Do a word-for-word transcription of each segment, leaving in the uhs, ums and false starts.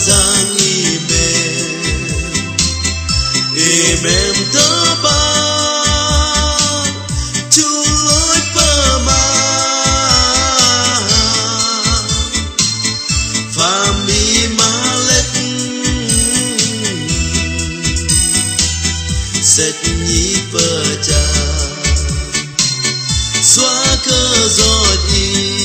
Yang ih mêm, ih mêm tơpă, chu lôch pơma. Pham ih mă lĕch, sĕch ih pơjang, sua kơ yoch ih.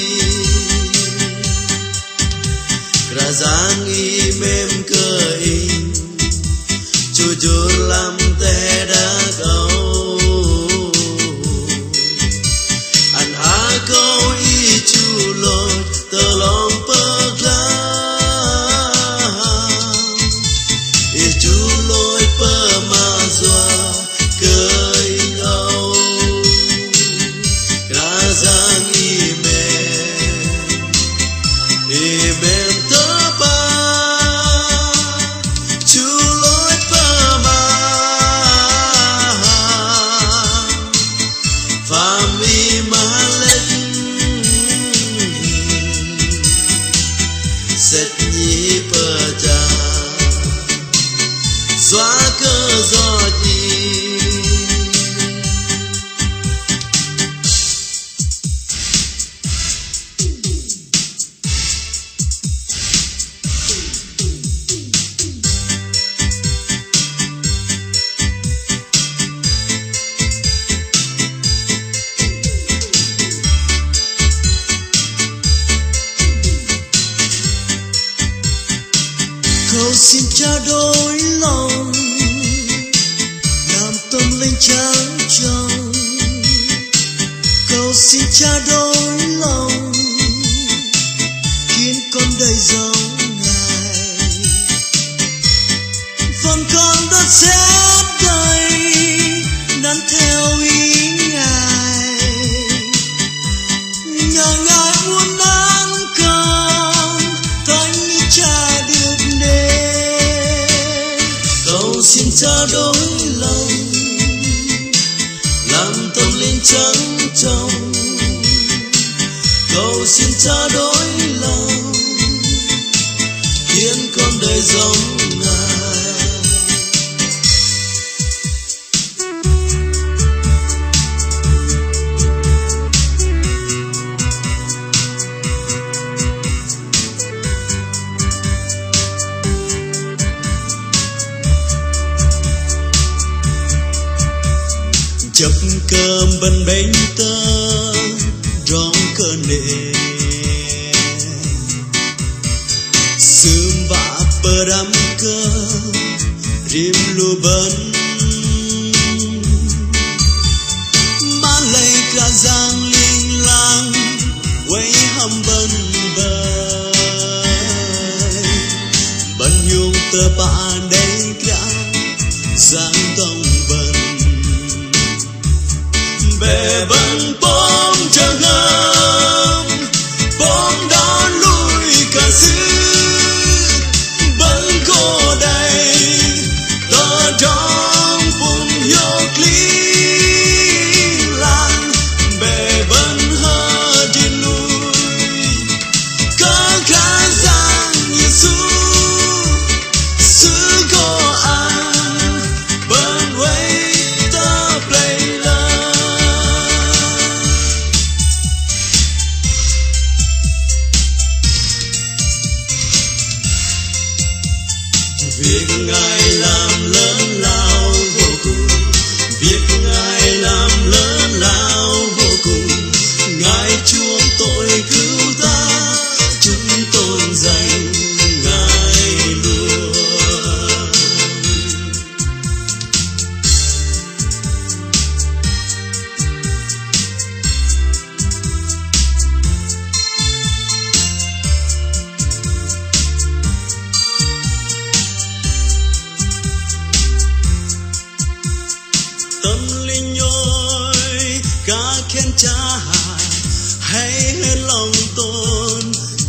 Kră Yang ih mêm kơ inh, chu jur lăm teh đak âu. Ăn akâu ih chu lôch tơlong pơglang, ih chu lôch pơma yua kơ ih âu. Kră Yang ih mêm, ih mêm tơpă, chu lôch pơma. Pham ih mă lĕch, sĕch ih pơjang, sua kơ yoch ih. Kâu xin trao đổi lòng lăm tâm linh trắng trong. Kâu xin trao đổi lòng, khiến con đời giống Ngài. Phần con đất sét đầy nắn theo ý Ngài. Nhờ Ngài uốn nắn con, thoát những cha được nên. Kâu xin trao đổi lòng lăm tâm linh trắng trong. Kâu xin trao đổi lòng, khiến con đời giống Ngài. Jăp kơ bơ̆n 'bĕnh tơdrong kơnê̆, sư̆m wă pơrăm kơ rim lu bơ̆n. Mă lei Kră Yang ling lang oei hăm bơ̆n bơih. Bơ̆n hiong tơpă đei Kră Yang dŏng bơ̆n. Bĕ bơ̆n pơm jơhngơ̆m, pơm đon lui kơ Sư, bơ̆n gô đei tơdrong pŭn hiôk ling lang. Bĕ bơ̆n hơdrin lui kơ Kră Yang Yêsu, Sư gô ăn bơ̆n oei tơ plei lơ. Việc Ngài làm lớn lao vô cùng, việc Ngài làm lớn lao vô cùng, Ngài chuộc tội cứu ta, chúng tôn danh Ngài luôn. Tâm linh ơi, khăng khen Cha, hãy hết lòng tôn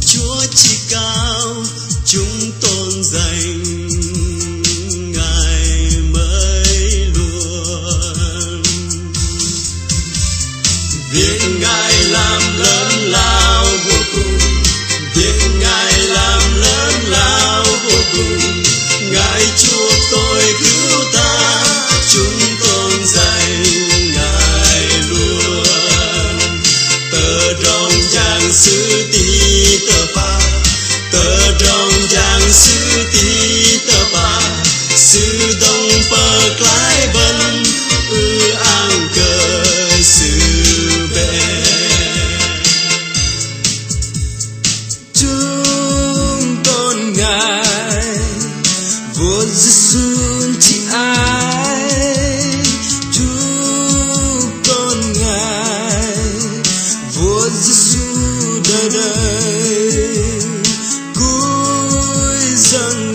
Chúa chi cao, chúng tôn danh Ngài mới luôn. Việc Ngài làm lớn lao vô cùng, việc Ngài làm lớn lao vô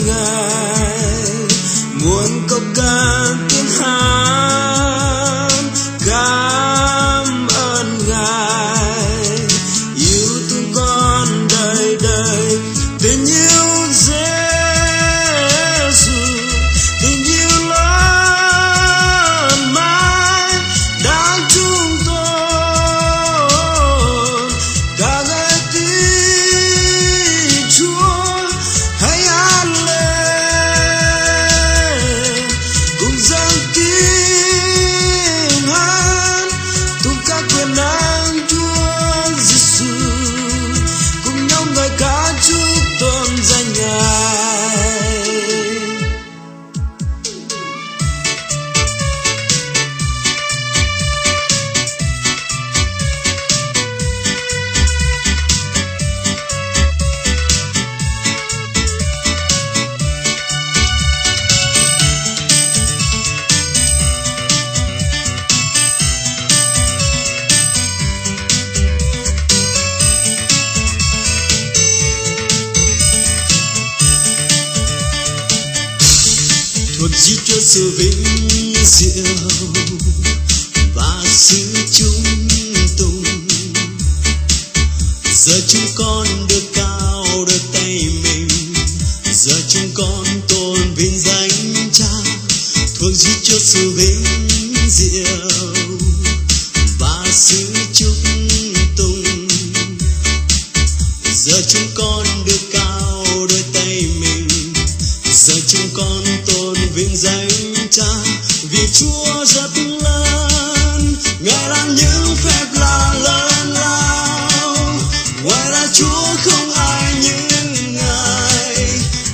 Ngài, muôn cốc căng tiếng hát cảm ơn Ngài, yêu thương con đời đời. Tình yêu Giêsu, tình yêu lớn mãi đang chung tôi. Ca ngợi tiếng Chúa, hãy hát lên, cùng dâng tiếng hát, tôn ca quyền năng Chúa Giêsu, cùng nhau ngợi ca chúc tôn danh Ngài. Thuộc Di Chúa sự vinh diệu và sự chúc tùng. Giờ chúng con được cao đôi tay mình, giờ chúng con tôn vinh danh Cha. Thuộc Di Chúa sự vinh diệu và sự chúc tùng. Giờ chúng con được cao đôi tay mình, giờ chúng con tôn vinh danh Cha, vì Chúa rất lớn, Ngài làm những phép lạ lớn lao. Ngoài ra Chúa không ai như Ngài,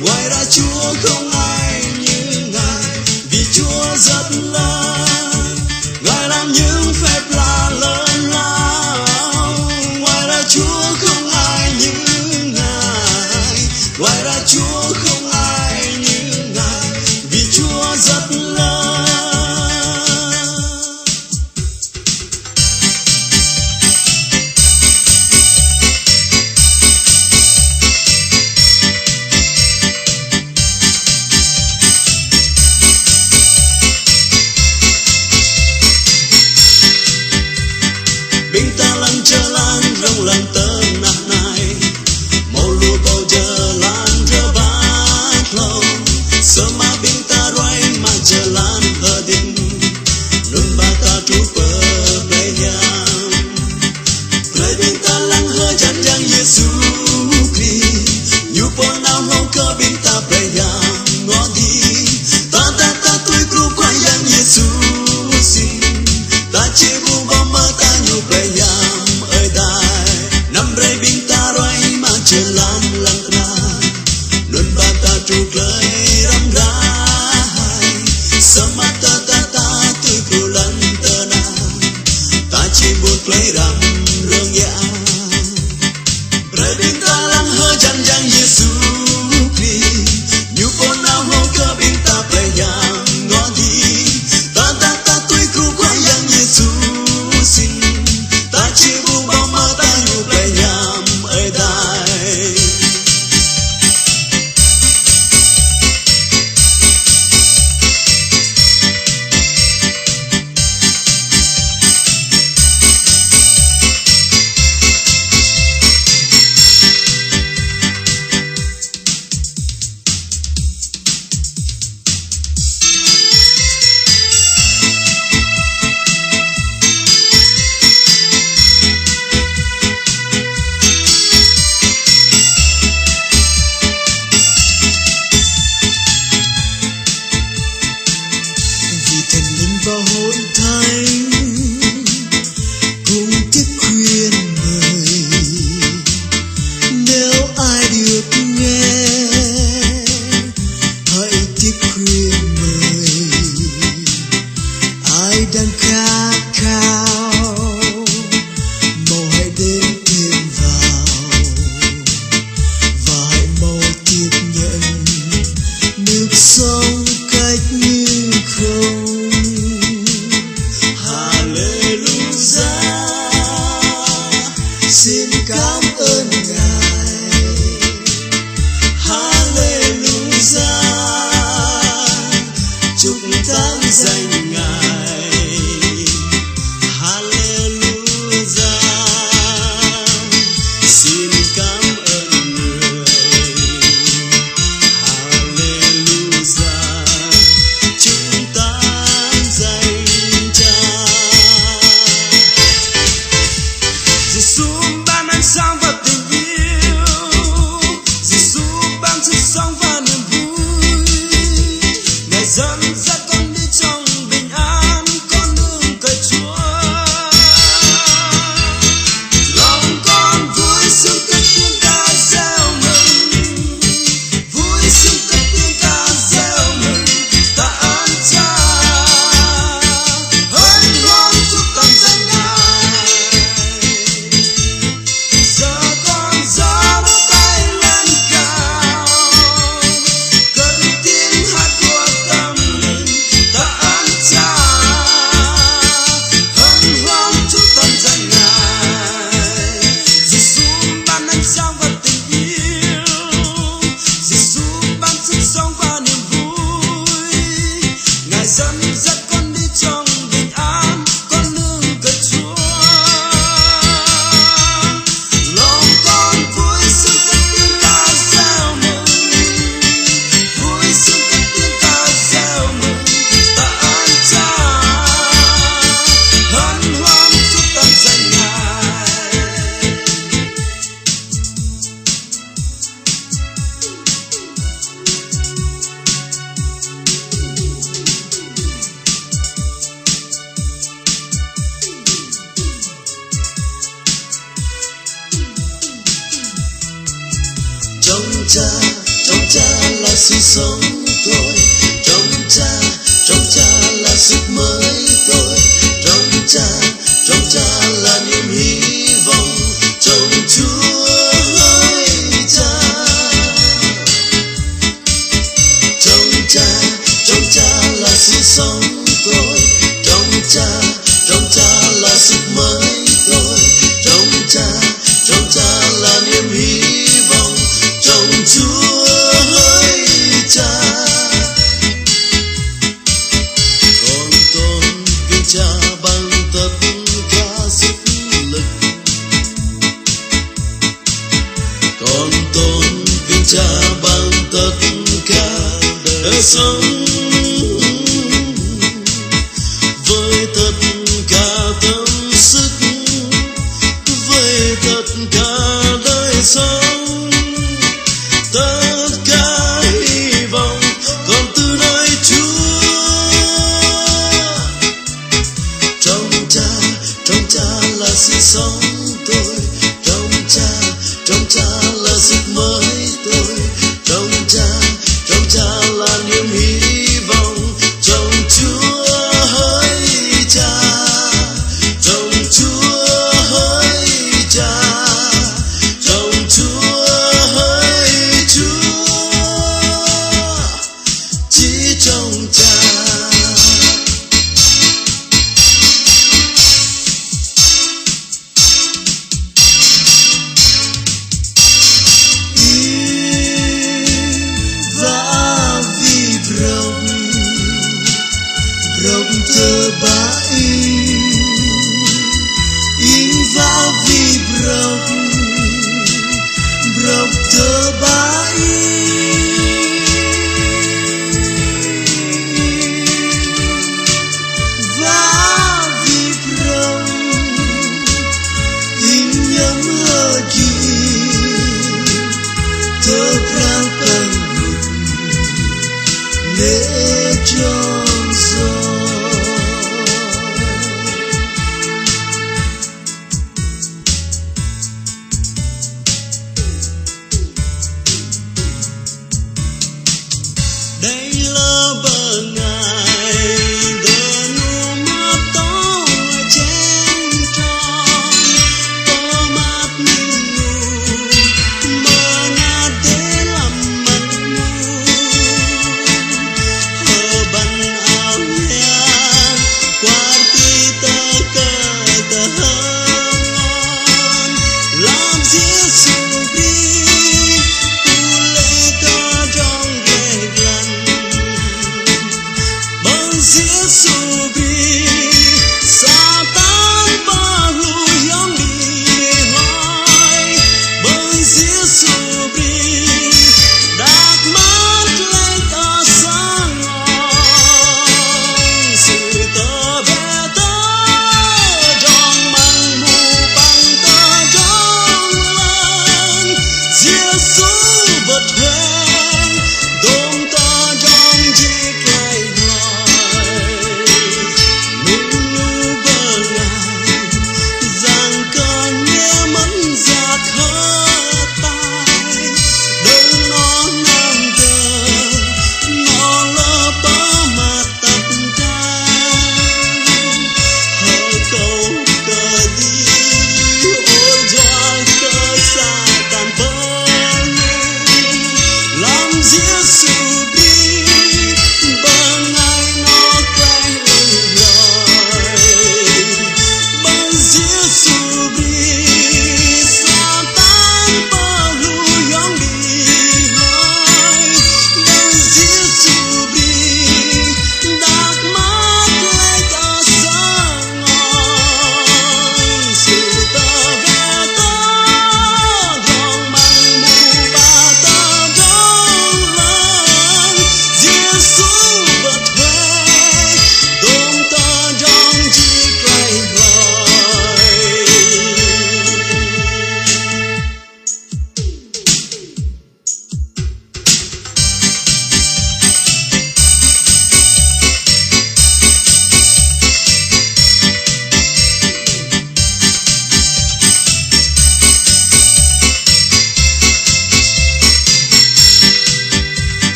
ngoài ra Chúa không ai như Ngài, vì Chúa rất lớn. Ngài làm những phép lạ lớn lao. Ngoài ra Chúa không ai như Ngài. Ngoài ra Chúa không ai như Ngài. Vì Chúa rất lớn. Ƀing ta lăng jơlan rŏng lăng tơnah nai, mâu lu bâu jơlan rơbat hlâu, sơmă ƀing ta ruai mă jơlan hơdĭng, nun ba ta truh pơ plei hiam. Plei ƀing ta lăng hơjan Yang Yêsu Krist, ñu pơnao hlong kơ ƀing ta plei hiam ngŏ dih. Tơdah ta tui kru Kră Yang Yêsu sĭn, ta chih bu bơm mơta ñu plei hiam ơi adai. Năm rai ƀing ta ruai mă jơlan lăng tơnah, nun ba ta truh klei răm rai. Sơmă tơdah ta tui kru lăng tơnah, ta chih bu klei răm rơngiă. Brơi ƀing ta lăng hơjan Yang Yêsu Krist, ñu pơnao hlong kơ ƀing ta plei hiam ngŏ dih. Tơdah ta tui kru Kră Yang Yêsu sĭn, ta chih bu bơm mơta ñu plei hiam ơi adai. Vì Thánh Linh và Hội Thánh cùng chức quyền mời, nếu ai được nghe, hãy chức quyền mời. Ai đang khát khao, mau hãy đến thêm vào và hãy mau tiếp nhận nước sống cách như không. Hallelujah, xin cảm ơn Ngài. Hallelujah. Sự sống tôi, trong Cha, trong Cha là sức mới tôi, trong Cha, trong Cha là niềm hy vọng, trong Chúa hơi Cha. Trong Cha, trong Cha là sự sống tôi, trong Cha, trong Cha là sức mới tôi, trong Cha, trong Cha là niềm hy vọng, trong Chúa hơi Cha. Con tôn vinh Cha bằng tất cả sức lực. Con tôn vinh Cha bằng tất cả đời sống. Với tất cả tâm sức, với tất cả đời sống, tất cả hy vọng con từ nơi Chúa. Trong Cha, trong Cha là sự sống tôi, trong Cha, trong Cha là sức mới tôi, trong Cha, trong Cha là niềm hy vọng, trong Chúa hơi Cha, trong Chúa hơi Cha, trong Chúa hơi Chúa. Chỉ trong Cha. Inh va vih brŏk, brŏk tơbăt inh. Inh va vih brŏk, brŏk tơbăt inh. Va vih brŏk, inh nhŏng lơ gĭt tơ krao păng nĕ jong sơ̆. Đei lơ bơngai dơnuh mă tŏng chĕng trong pơmat minh 'nu mơnat đei lăm măng 'nu. Hơbăn ao hian kuar ti tơ kơ tơhơm lăm Yêsu Krist, pŭ lê̆ tơdrong gleh glăn. Bơ̆n Yêsu Krist, Satan pơhlŭ hiong đĭ hloi. Bơ̆n Yêsu Krist, đak măt lê̆ tơ sơng âu. Sư tơbeh tơdrong măng mu păng tơdrong lăng. Yêsu bơ̆t heng dôm tơdrong jĭ klaih hloi.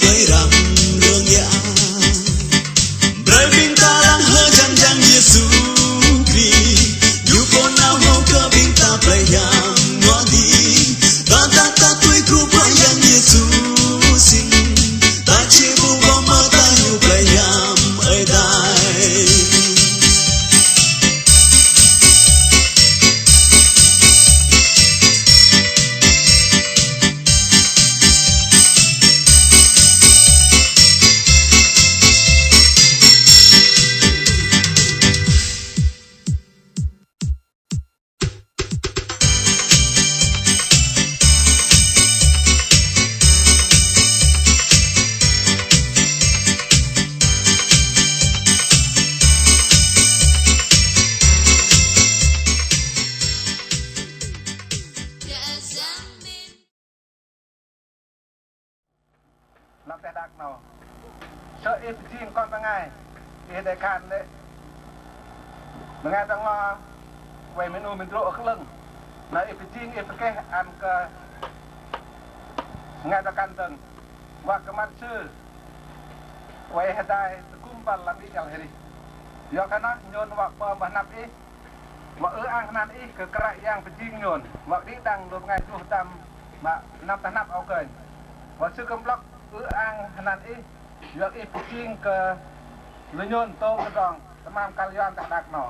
Plei răm rơngiă. Brei ƀing ta lăng hơjăn jang Yêsu Krist. Ñu pơnao hŏk kơ ƀing ta plei hiam mơ̆n. Tơdah ta tui Kră Yang Yêsu sĭn, ta jê̆ bu bơ̆ mơ̆ ta hiôk plei hiam Ơi Adai. Lăm teh đak 'nâu. Sơ̆ ih pơjing kon bơngai, ih đei khan lê̆ bơngai dang lo oei mơnu mơdrô̆ kơ 'lơ̆ng. Na ih pơjing ih pơkeh ăn kơ bơngai dang kăn dơ̆ng. Wă kơ măt sư oei hơdai tơgŭm băl lăm đĭ jăl hơrih. Yua kơ noh nhôn wă pơm bơ̆ hơnăp ih. Wă ư-ang hơnăn ih kơ Kră Yang pơjing nhôn, wă đĭ đăng lu bơngai juh dăm mă hơnăp tơ hơnăp âu kơnh. Wă sư kư̆m 'blŏk ư-ang hơnăn ih, yua ih pơjing kơ lu nhôn tôm tơdrong tơmam kăl yuan teh đak 'nâu.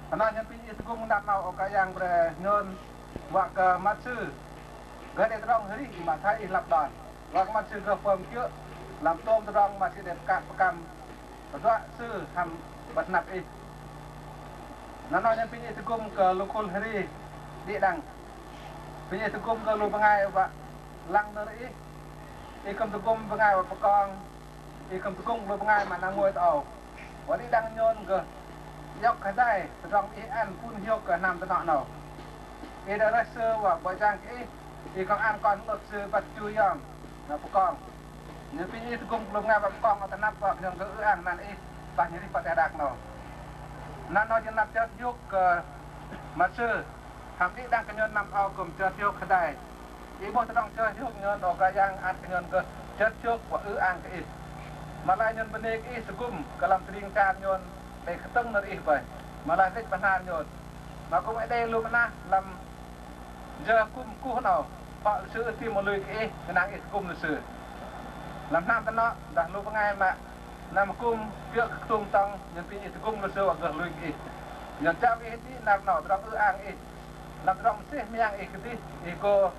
Hơnăn nhôn apinh ih tơgŭm tơdrong 'nâu âu Kră Yang bre nhôn, wă kơ măt sư gơh đei tơdrong hơrih mă thoi ih lăp đon. Wă kơ măt sư gơh pơm kiơ̆ lăm tôm tơdrong mă sư đei pơkă pơkăm. Pơduă sư hăm bơ̆t hơnăp ih. Na noh nhôn apinh ih tơgŭm kơ lu khul hơri đĭ đăng. Apinh ih tơgŭm kơ lu bơngai wă lăng nơ̆r ih. Ih kư̆m tơgŭm bơngai wă pơkong. Ih kư̆m tơgŭm lu bơngai mă năr ngôi tơ âu. Wă đĭ đăng nhôn gơh iŏk hơdai tơdrong ih ăn pŭn hiôk kơ hnam tơnŏ 'nâu. Ih đei rơih sư wă bơ̆ jang kơ ih. Ih kư̆m ăn kon hơ'lơ̆p sư băt chu yom, na pơkong. Nhôn apinh ih tơgŭm kơ lu bơngai wă pơkong wă tơ hơnăp wă kơ nhôn gơh ư-ang hơnăn ih, pah nhôn arih pơ teh đak 'nâu. Hơnăn 'nâu jơ̆ năr chơt hiôk kơ măt sư, hăm đĭ đăng kơ nhôn năm âu kư̆m chơt hiôk hơdai. Ih 'bôh tơdrong chơt hiôk nhôn âu Kră Yang ăn kơ nhôn gơh chơt hiôk wă ư-ang kơ ih. Mă lei nhôn bơnê kơ ih tơgŭm kơ lăm tơring char nhôn đei kơtơ̆ng nơ̆r ih bơih. Mă lei lĕch bơhnar nhôn. Mă kư̆m đei lu mơnah lăm jơ kŭm kuh 'nâu, pă lu sư ưh tim mă lui kơ ih, gơnang ih tơgŭm lu sư. Lăm hnam tơnŏ, dah lu bơngai mă năm kŭm kiơ̆ kơ kơtum tŏng, nhôn apinh ih tơgŭm lu sư wă gơh lui kơ ih. Nhôn jao ih đĭ năr 'nâu tơdrong ư-ang ih. Lăm tơdrong mơsêh mơyang ih kơdih, ih gô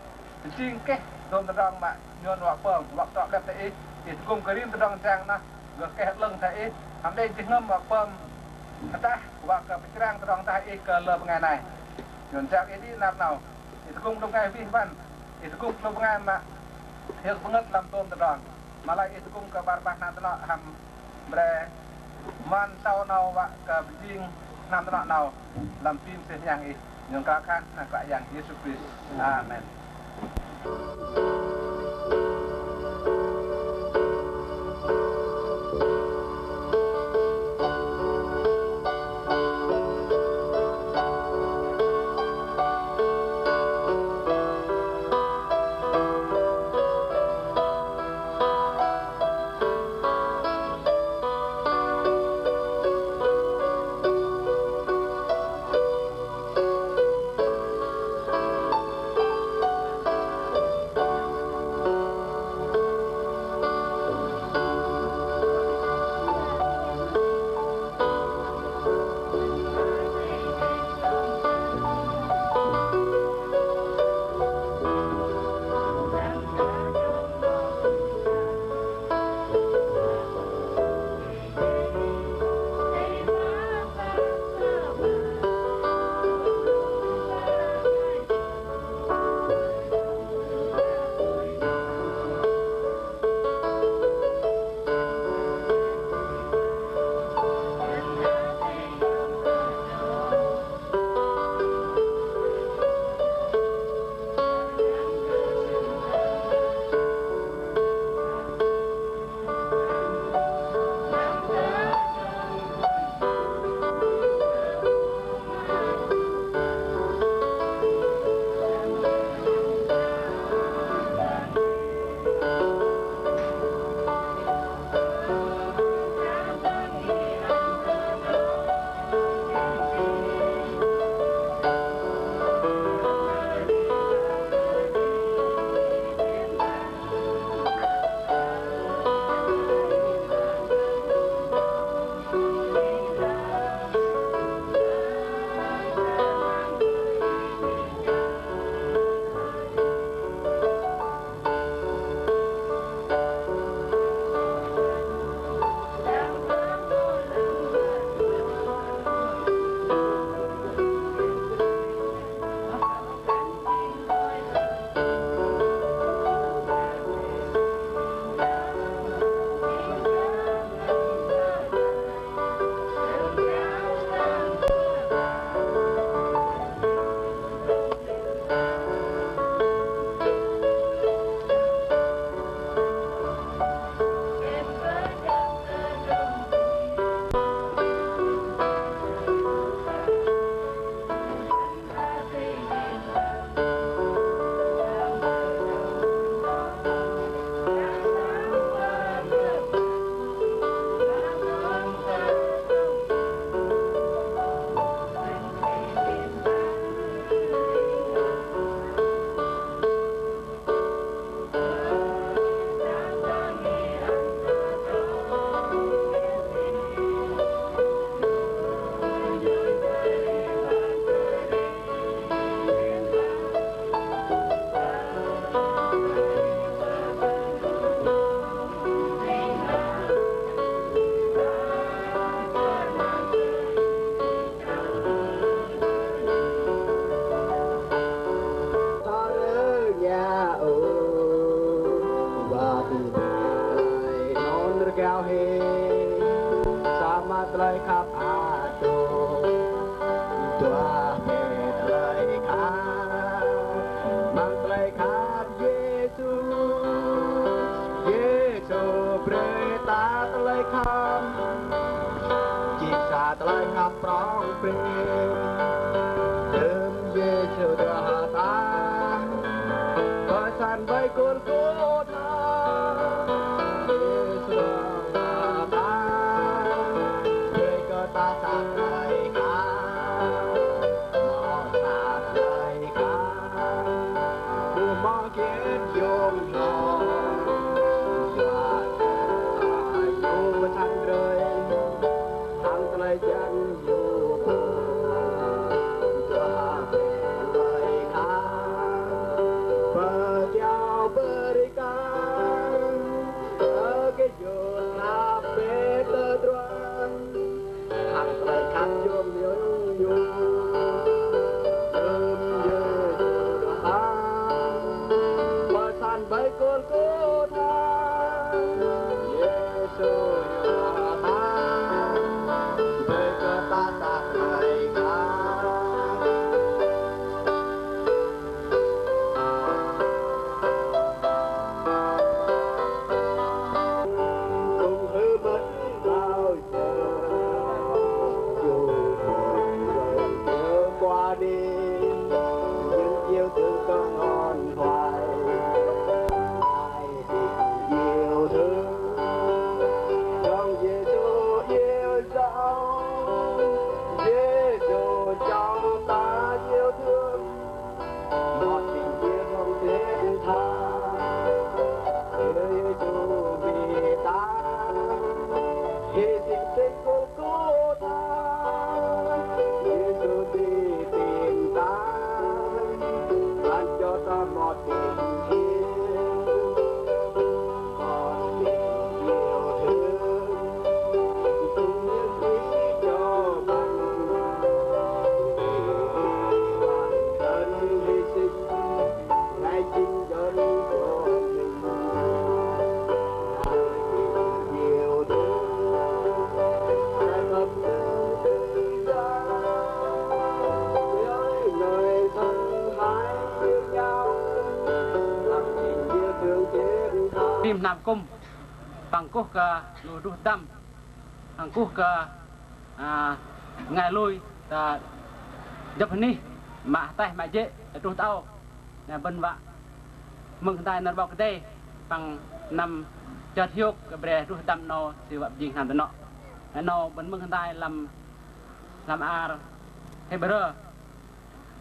pơjing keh dôm tơdrong mă nhôn wă pơm, wă kơ tŏ 'blep tơ ih, ih tơgŭm kơ rim tơdrong jang noh gơh keh 'lơ̆ng thoi ih, hăm đei jơhngơ̆m wă pơm hơdah, wă kơ pơchrang tơdrong hơdah ih kơ lơ bơngai nai. Nhôn jao ih đĭ năr 'nâu, ih tơgŭm kơ lu bơngai wih wăn, ih tơgŭm kơ lu bơngai mă hiơ̆k pơngơ̆t lăm tôm tơdrong. Mă lei ih tơgŭm kơ 'bar bah hnam tơnŏ hăm bre măn sâu 'nâu wă kơ pơjing hnam tơnŏ 'nâu lăm pinh mơsêh mơyang ih. Nhôn krao khan hăm Kră Yang Yêsu Krist. Amen. Hê, sa mă tơlơi khăp ăt dŏ, duah pêh tơlơi khăp, măng tơlơi khăp Yêsu, Yêsu brơi ta tơlơi khăp, chih sa tơlơi khăp prŏng brơi, đơ̆m Yêsu duah ta, pơsăn bơih Gôlgôtha. Ơ kơ jơ̆ khăp pêh tơdruă, hăm tơlơi khăp jơ̆m yơ̆ng yơ̆ng, jơ̆m yơ̆ng yơ̆ng, pơsăn bơih Gôlgôtha, Yêsu yua ta, bơih kơ ta săk tơlơi khăp. Ung hưm mơ̆t bao giờ, dù buồn rồi chớ qua đi, những yêu thương con hon hoài. Ai tình yêu thương trong Giêsu yêu dấu, Giêsu trong ta yêu thương. Một tình yêu không thể tha, Chúa Giêsu vì ta hy sinh trên Gôlgôtha. Giêsu vì tìm ta, ban cho ta một tình yêu. Con tình yêu thương, tung miễn phí cho bằng. Vì bản thân hy sinh, ngày chính dân của mình. Hãy tình yêu thương, sẽ khắp nơi tự do. Người thân hãy yêu nhau, bằng tình yêu thương chiến thắng. Rim hnam kŭm, păng kuh kơ lu druh dăm, păng kuh kơ, a, bơngai lui tơ jơ̆p hơnih, mă ataih mă jê̆, truh tơ âu. Na bơ̆n wă mơ̆ng hơdai nơ̆r 'Bok Kei-Dei, păng năm chơt hiôk kơ bre druh dăm 'nâu, sư wă pơjing hnam tơnŏ. Na 'nâu bơ̆n mơ̆ng hơdai lăm, lăm ar Hêbrơ,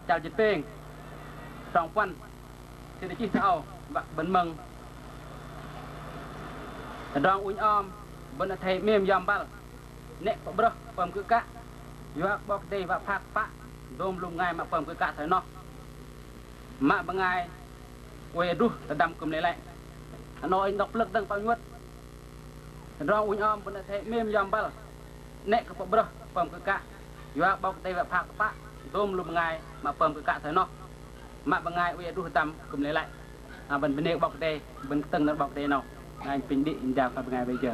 chăl jĭt pêng, trong puăn, sư đei chih tơ âu, wă bơ̆n mơ̆ng. Tơdrong ŭnh om, bơ̆n athei 'mêm yom băl, 'nĕ kơ pơ'brơh pơm kư̆ kă, yua kơ 'Bok Kei-Dei wă phak kơpă, dôm lu bơngai mă pơm kư̆ kă thoi noh. Mă bơngai oei druh tơdăm kư̆m lei lăi. Hơnoi inh đŏk plơ̆k dơ̆ng păng nhuơt. Tơdrong ŭnh om bơ̆n athei 'mêm yom băl, 'nĕ kơ pơ'brơh pơm kư̆ kă, yua kơ 'Bok Kei-Dei wă phak kơpă, dôm lu bơngai mă pơm kư̆ kă thoi noh. Mă bơngai oei druh tơdăm kư̆m lei lăi. A, bơ̆n bơnê kơ 'Bok Kei-Dei, bơ̆n kơtơ̆ng nơ̆r 'Bok Kei-Dei 'nâu. Inh apinh đĭ, inh jao kơ bơngai wei jơ.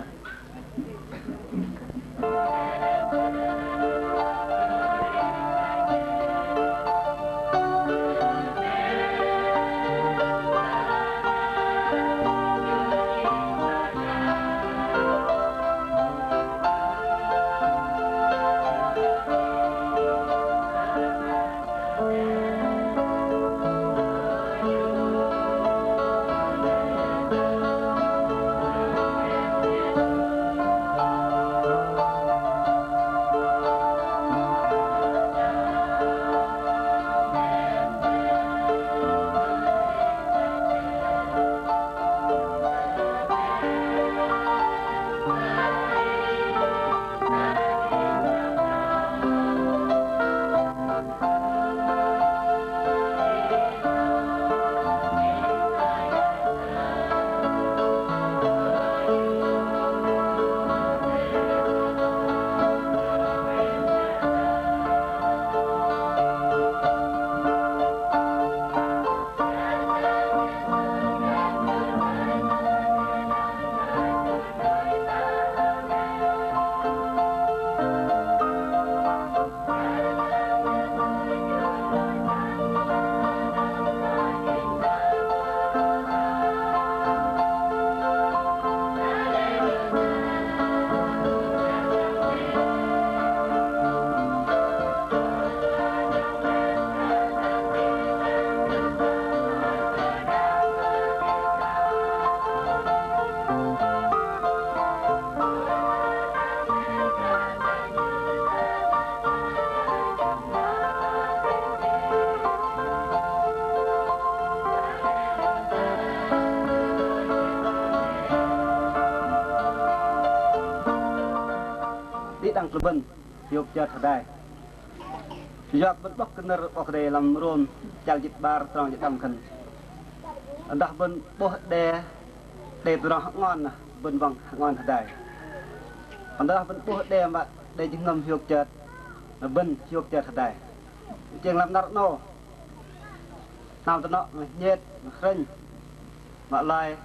Lu bơ̆n hiôk chơt hơdai. Yua kơ bơ̆n 'bôh kơ nơ̆r 'Bok Kei-Dei lăm Rôm chăl jĭt 'bar trong jĭt đăm khan: Dah bơ̆n 'bôh đe, đe tơdrong hơ'ngon, bơ̆n wăng hơ'ngon hơdai. Dah bơ̆n 'bôh đe mă đe jơhngơ̆m hiôk chơt, bơ̆n hiôk chơt hơdai. Tơchĕng lăm năr 'nâu, hnam tơnŏ mă hiơt, mă hrĕnh, mă loi,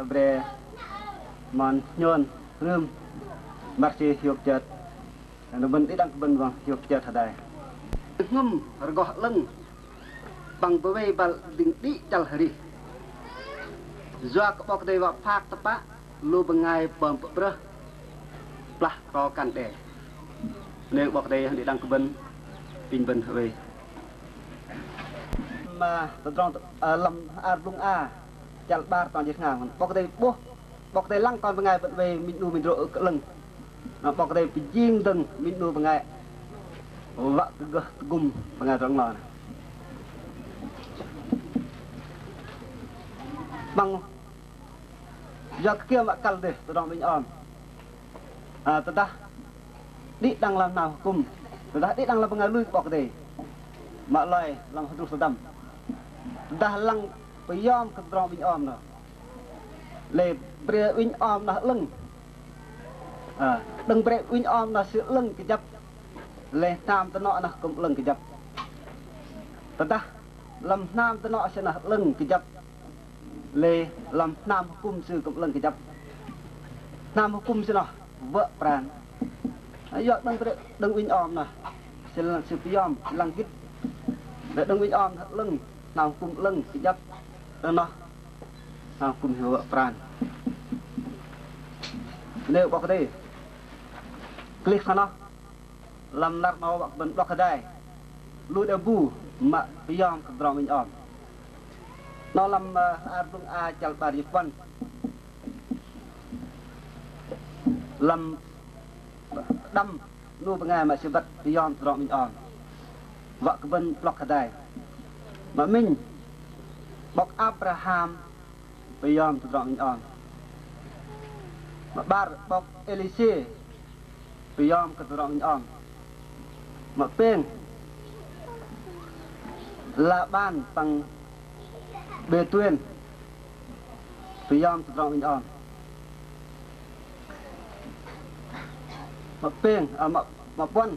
bre, mon, nhôn, hrưm, mă sư hiôk chơt. Nơ̆r bơ̆n đĭ đăng kơ bơ̆n wăng hiôk chơt hơdai. Jơhngơ̆m rơgoh 'lơ̆ng, păng bơwei băl đĭ chăl arih. Yua kơ 'Bok Kei-Dei wă phak tơpă, lu bơngai pơm pơ'brơh, plah rŏ kăn đe. Nơ̆r 'Bok Kei-Dei đĭ đăng kơ bơ̆n, pinh bơ̆n hơwei. Mă tơdrong, ơ, lăm hla ar Blŭng A, chăl 'bar trong jĭt tơhngam, 'Bok Kei-Dei 'bôh, 'Bok Kei-Dei lăng kon bơngai bơ̆n oei minh 'nu minh rô̆ ưh kơ 'lơ̆ng. Noh 'Bok Kei-Dei pơjing dơ̆ng minh 'nu bơngai wă kơ gơh tơgŭm bơngai tơdrong noh. Păng yua kơ kiơ mă kăl dêh tơdrong minh 'om. Ơ, tơdah đĭ đăng lăm hnam hơkŭm, tơdah đĭ đăng lăm bơngai lui kơ 'Bok Kei-Dei, mă loi lăm hơdruh sơdăm, tơdah lăng pơyom kơ tơdrong minh 'om noh, lei bre minh 'om noh 'lơ̆ng. Ơ, đơ̆ng bre minh 'om noh sư 'lơ̆ng kơjăp, lei hnam tơnŏ noh kŭm 'lơ̆ng kơjăp. Tơdah lăm hnam tơnŏ sư noh 'lơ̆ng kơjăp, lei lăm hnam hơkŭm sư kŭm 'lơ̆ng kơjăp. Hnam hơkŭm sư noh wơ̆ pran. Yua đơ̆ng bre, đơ̆ng minh 'om noh sư, sư pơyom, sư lăng gĭt. Lei đơ̆ng minh 'om noh 'lơ̆ng, hnam hơkŭm 'lơ̆ng kơjăp. Đơ̆ng noh hnam hơkŭm sư wơ̆ pran. Nơ̆r 'Bok Kei-Dei klih thoi noh. Lăm năr 'nâu wă kơ bơ̆n 'blŏk hơdai lu đe bu mă pơyom kơ tơdrong minh 'om. Noh lăm, ơ, hla ar Blŭng A chăl 'bar jĭt puăn. Lăm pơđăm 'nu bơngai mă sư băt pơyom tơdrong minh 'om. Wă kơ bơ̆n 'blŏk hơdai. Mă minh, 'bok Abraham pơyom tơdrong minh 'om. Mă 'bar, 'bok Êlisê pơyom kơ tơdrong minh 'om. Mă pêng, Laban păng Bêtuên pơyom tơdrong minh 'om. Mă pêng, ơ, mă, mă puăn,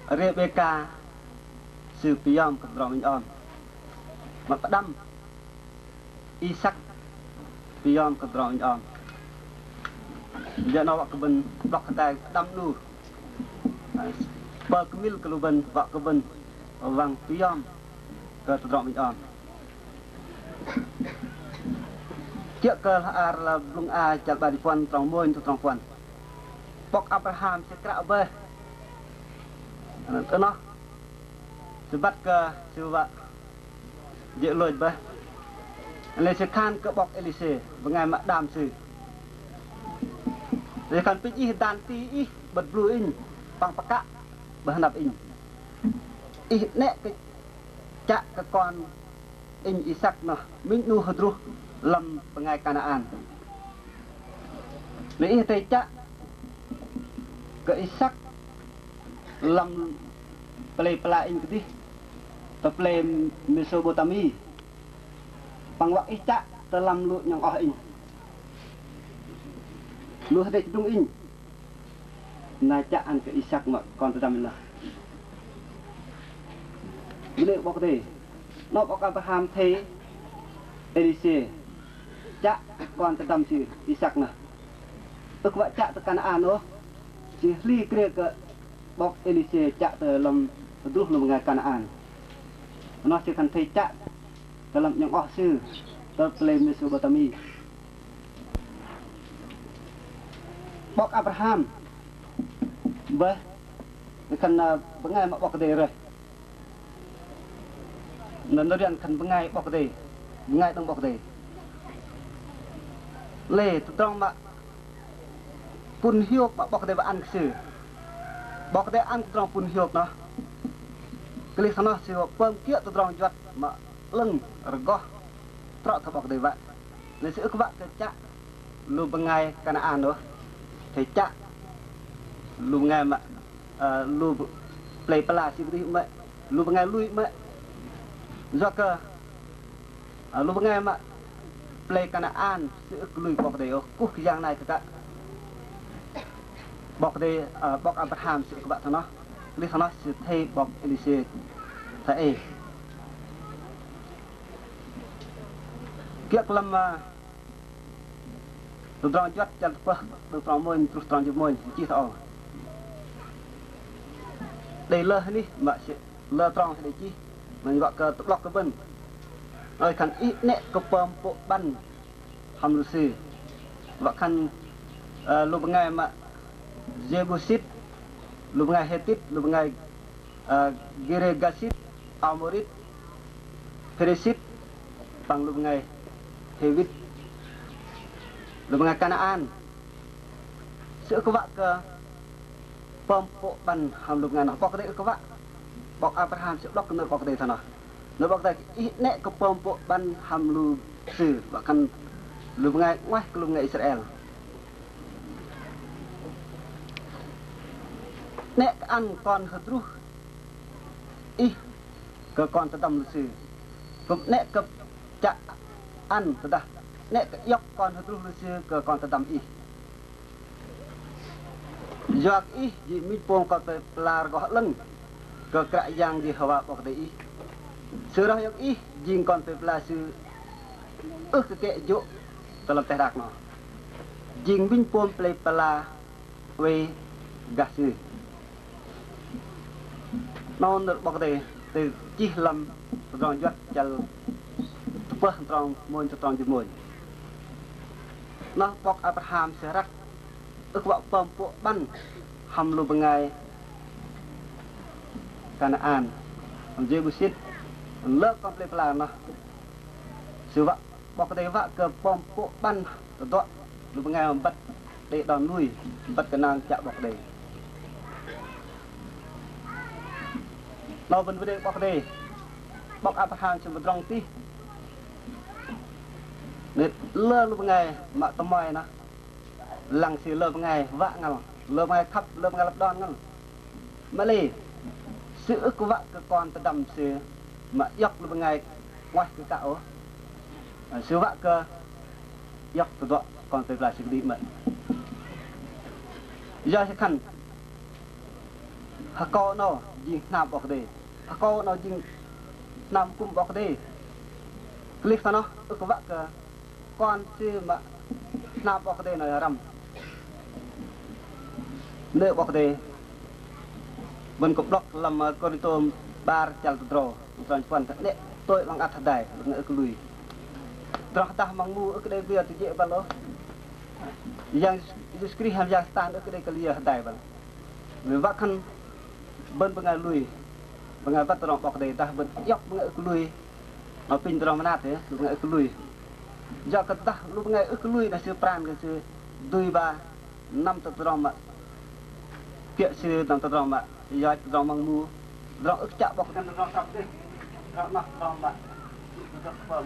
Rêbêka sư pơyom kơ tơdrong minh 'om. Mă pơđăm, Isăk pơyom kơ tơdrong minh 'om. Jơ 'nâu wă kơ bơ̆n 'blŏk hơdai pơđăm 'nu pơkơmil kơ lu bơ̆n wă kơ bơ̆n wăng pơyom kơ tơdrong minh 'om. Kiơ̆ kơ hla ar Blŭng A chăl 'bar jĭt puăn trong mônh truh trong puăn. 'Bok Abraham sư kră bơih. Tơ noh sư băt kơ sư wă jê̆ lôch bơih. Lei sư khan kơ 'bok Êlisê, bơngai mă đam sư. Lei khan: Apinh ih dan ti ih bơ̆t blŭng inh, păng pơkă bơ̆t hơnăp inh. Ih 'nĕ kơ chă kơ kon inh Isăk noh minh 'nu hơdruh lăm bơngai Kanaan. Lei ih athei chă kơ Isăk lăm pơlei pơla inh kơdih, tơ pơlei Mesôpôtami. Păng wă ih chă tơ lăm lu 'nhŏng oh inh, lu hơdai chơdrung inh. Na chă ăn kơ Isăk mă kon tơdăm noh. Bơnê 'Bok Kei-Dei. Noh 'bok Abraham athei Êlisê chă kon tơdăm sư Isăk noh. Ưh kơ wă chă tơ Kanaan ôh. Sư hli krê kơ 'bok Êlisê chă tơ lăm hơdruh lu bơngai Kanaan. Noh sư khan athei chă tơ lăm 'nhŏng oh sư tơ pơlei Mesôpôtami. 'Bok Abraham bơih, khan, ơ, bơngai mă 'Bok Kei-Dei rơih. Nơ̆r, nơ̆r Yuăn khan bơngai 'Bok Kei-Dei, bơngai đơ̆ng 'Bok Kei-Dei. Lei tơdrong mă pŭn hiôk mă 'Bok Kei-Dei wă ăn kơ sư. 'Bok Kei-Dei ăn tơdrong pŭn hiôk noh. Klih thoi noh sư wă pơm kiơ̆ tơdrong juăt mă 'lơ̆ng rơgoh trŏ tơ 'Bok Kei-Dei wă. Lei sư ưh kơ wă kơ chă lu bơngai Kanaan ôh. Athei chă Lu bơngai mă, ơ, lu plei pơla sư kơdih mă, lu bơngai lui mă. Yua kơ, ơ, lu bơngai mă plei Kanaan sư ưh kơ lui 'Bok Kei-Dei ôh, kuh kơ yang nai kơ kă. 'Bok Kei-Dei, ơ, 'bok Abraham sư ưh kơ wă thoi noh. Lei thoi noh sư athei 'bok Êlisê thoi ei. Kiơ̆ kơ lăm, ơ, Tơdrong Juăt chăl tơpơh, đơ̆ng trong mônh truh trong jĭt mônh, chih thoi âu. Đei lơ hơnih mă sư, lơ trong sư đei chih, mă wă kơ tơ'blŏk kơ bơ̆n. Ơi khan ih 'nĕ kơ pơm pô̆ 'băn hăm lu sư. Wă khan, ơ, lu bơngai mă Jêbusit, lu bơngai Hêtit, lu bơngai, ơ, Girêgasit, Amôrit, Phrêsit, păng lu bơngai Hêwit, lu bơngai Kanaan. Sư ưh kơ wă kơ pơm pô̆ 'băn hăm lu bơngai noh, 'Bok Kei-Dei ưh kơ wă. 'Bok Abraham sư 'blŏk kơ nơ̆r 'Bok Kei-Dei thoi noh. Nơ̆r 'Bok Kei-Dei ih 'nĕ kơ pơm pô̆ 'băn hăm lu sư, wă khan lu bơngai 'nguaih kơ lu bơngai Israel. 'Nĕ kơ ăn kon hơdruh ih kơ kon tơdăm lu sư. Kŭm 'nĕ kơ chă ăn tơdah 'nĕ kơ iŏk kon hơdruh lu sư kơ kon tơdăm ih. Yua kơ ih jing minh pôm kon plei pơla rơgoh 'lơ̆ng kơ Kră Yang Yêhôwa 'Bok Kei-Dei ih. Sơ̆ rơih yŏk ih jing kon plei pơla sư ưh kơ kĕ jô̆ tơ lăm teh đak noh. Jing minh pôm plei pơla oei gah sư. 'Nâu nơ̆r 'Bok Kei-Dei, Kei-Dei chih lăm Tơdrong Juăt chăl tơpơh trong mônh truh trong jĭt mônh. Noh 'bok Abraham sư răk ưh kơ wă pơm pô̆ 'băn hăm lu bơngai Kanaan, hăm Jêbusit, lơ kon plei pơla noh. Sư wă, 'Bok Kei-Dei wă kơ pơm pô̆ 'băn tơduă lu bơngai băt đei đon lui, băt gơnang chă 'Bok Kei-Dei. 'Nâu bơ̆n bơnê 'Bok Kei-Dei. 'Bok Abraham sư mơdrŏng tih. Nĕ lơ lu bơngai mă tơmoi noh. Lăng sư lơ bơngai wă ngăl, lơ bơngai khăp, lơ bơngai lăp đon ngăl. Mă lei, sư ưh kơ wă kơ kon tơdăm sư mă iŏk lu bơngai 'nguaih kơ kă ôh. Sư wă kơ iŏk tơduă kon plei pơla sư kơdih mơ̆n. Yua sư khan hơkâu 'nâu jing hnam 'Bok Kei-Dei, hơkâu 'nâu jing hnam akŭm 'Bok Kei-Dei. Kơlih thoi noh ưh kơ wă kơ kon sư mă hnam 'Bok Kei-Dei noh răm. Nơ̆r 'Bok Kei-Dei bơ̆n kơ'blŏk lăm Kôrintô 'bar chăl tơdrâu, trong jĭt puăn khan 'nĕ tôi 'long ăt hơdai, lu bơngai ưh kơ lui. Tơdrong hơdah măng mu ưh kơ đei liơ tơjê̆ băl ôh. Yang Yêsu Krist hăm yang Satan ưh kơ đei kơ liơ hơdai băl. Wă khan bơ̆n bơngai lui, bơngai băt tơdrong 'Bok Kei-Dei dah bơ̆n iŏk bơngai ưh kơ lui. Apinh tơdrong mơnat, lu bơngai ưh kơ lui. Yua kơ dah lu bơngai ưh kơ lui dah sư pran kơ sư dui ba năm tơ tơdrong mă kiơ̆ sư, năm tơ tơdrong mă yoch, tơdrong măng mu, tơdrong ưh kơ chă 'Bok Kei-Dei, tơdrong trăp dêh, tơdrong noh, tơdrong mă, tơdrong kơpơm.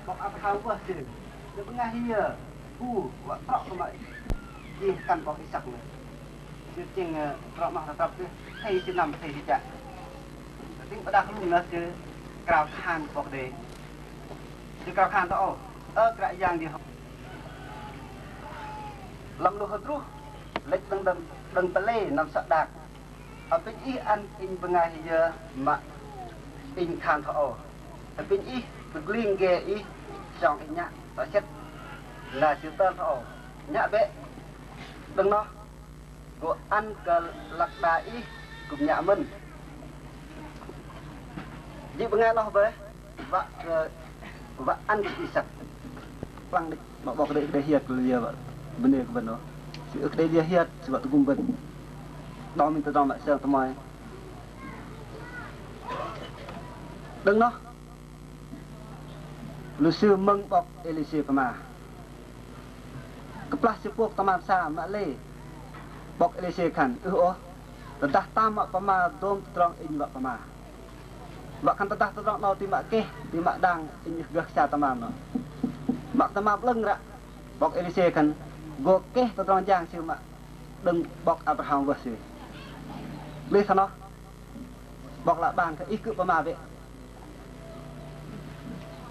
'Bok Abraham wă sư, sư bơngai hiơ bu wă trŏ kơ mă jing kăn 'bok Isăk nơh. Sư tơchĕng, ơ, trŏ noh tơdrong dêh, thei sư năm, thei sư chă. Tơchĕng pơđak lŭng nơh sư krao khan 'Bok Kei-Dei. Sư krao khan tơ âu: Ơ Kră Yang Yêhôwa, lăm lu hơdruh lĕch đơ̆ng, đơ̆ng, đơ̆ng pơlei năm sŏ đak, apinh Ih ăn inh bơngai hiơ mă inh khan thoi âu. Apinh Ih pơgling ge ih song inh nhă tŏ sĕt. Na sư tơl thoi âu: Nhă bĕ. Đơ̆ng noh gô ăn kơ lăk đa ih kư̆m nhă mơ̆n. Jĭ bơngai noh bơih wă kơ, wă ăn kơ Isăk. Păng đĕch, mă 'Bok Kei-Dei ưh kơ đei hiơt kơ liơ wă bơnê kơ bơ̆n ôh. Sư ưh kơ đei liơ hiơt, sư wă tơgŭm bơ̆n. Đơ̆ng minh tơdrong mă sel tơmoi. Đơ̆ng noh lu sư mơ̆ng 'bok Êlisê pơma. Kơplah sư pôk tơmam sa mă lei, 'bok Êlisê khan: Ưh ôh, tơdah tam mă pơma dôm tơdrong inh wă pơma. Wă khan tơdah tơdrong 'nâu ti mă keh, ti mă đang, inh ưh gơh sa tơmam noh. Mă tơmam 'lơ̆ng ră, 'bok Êlisê khan gô keh tơdrong jang sư mă đơ̆ng 'bok Abraham wơh sư. Lei thoi noh, 'bok Laban khan ih kư̆m pơma bĕ.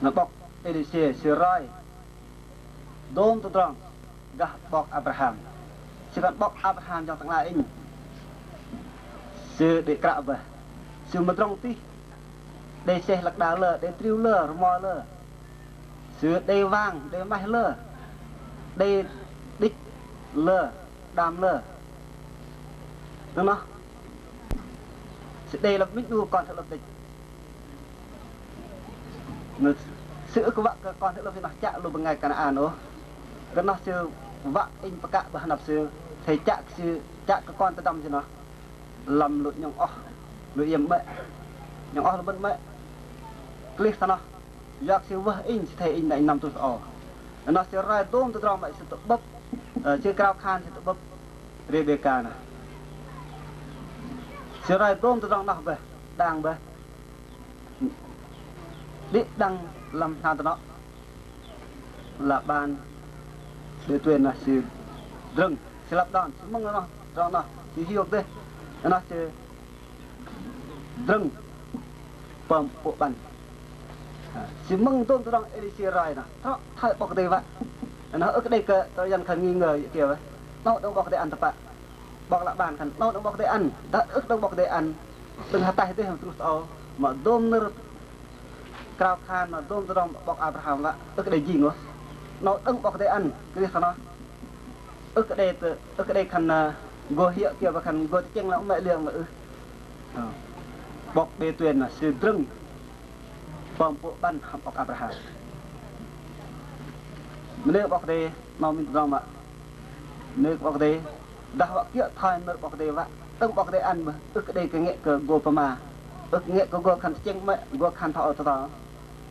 Na 'bok Êlisê sư roi dôm tơdrong gah 'bok Abraham. Sư khan 'bok Abraham jang tơ'ngla inh. Sư đei kră bơih. Sư mơdrŏng tih. Đei seh lăk đa lơ, đei triu lơ, rơmo lơ. Sư đei wang, đei maih lơ. Đei đĭch lơ, đam lơ. Noh noh. Sư đei lăp minh 'nu kon hơ'lơ̆p đĕch. Noh, sư ưh kơ wă kơ kon hơ'lơ̆p sư noh chă lu bơngai Kanaan ôh. Kơ noh sư wă inh pơkă bơh hơnăp sư, thei chă kơ sư, chă kơ kon tơdăm sư noh lăm lu 'nhŏng oh, lu iĕm 'mơ̆i. 'Nhŏng oh lu bơ̆n 'mơ̆i. Klih thoi noh, yua kơ sư wơh inh, sư thei inh na inh năm truh âu. Noh sư roi dôm tơdrong mă sư tơ'bơ̆p, ơ, sư krao khan sư tơ'bơ̆p Rêbêka noh. Sư roi dôm tơdrong noh bơih, đang bơih. Đĭ đăng lăm hnam tơnŏ Laban, Bêtuên noh sư drơ̆ng, sư lăp đon, sư mơ̆ng noh, tơdrong noh, sư hiôk dêh. Noh sư drơ̆ng pơm pô̆ 'băn. Sư mơ̆ng dôm tơdrong Êlisê roi noh, trŏ thoi 'Bok Kei-Dei wă. Noh ưh kơ đei kơ tơdrong khan nghi ngờ kiơ bơih. 'Nâu đơ̆ng 'Bok Kei-Dei ăn tơpă. 'Bok Laban khan 'nâu đơ̆ng 'Bok Kei-Dei ăn, dah ưh đơ̆ng 'Bok Kei-Dei ăn, đơ̆ng hơtaih dêh truh tơ âu, mă dôm nơ̆r krao khan, mă dôm tơdrong 'bok Abraham wă, ưh kơ đei jing ôh. 'Nâu đơ̆ng 'Bok Kei-Dei ăn, klih thoi noh. Ưh kơ đei tơ, ưh kơ đei khan, ơ, gô hiơ̆ kiơ bơih khan gô tơchĕng lăng 'mơ̆i liơ̆ng mă ưh. Ơ. 'Bok Bêtuên noh sư drơ̆ng pơm pô̆ 'băn hăm 'bok Abraham. Mơnê 'Bok Kei-Dei, 'nâu minh tơdrong mă. Mơnê 'Bok Kei-Dei, dah wă kiơ̆ thoi nơ̆r 'Bok Kei-Dei wă, đơ̆ng 'Bok Kei-Dei ăn bơih, ưh kơ đei kơ ngeh kơ gô pơma, ưh kơ ngeh kơ gô khan tơchĕng 'mơ̆i, gô khan thoi âu thoi to.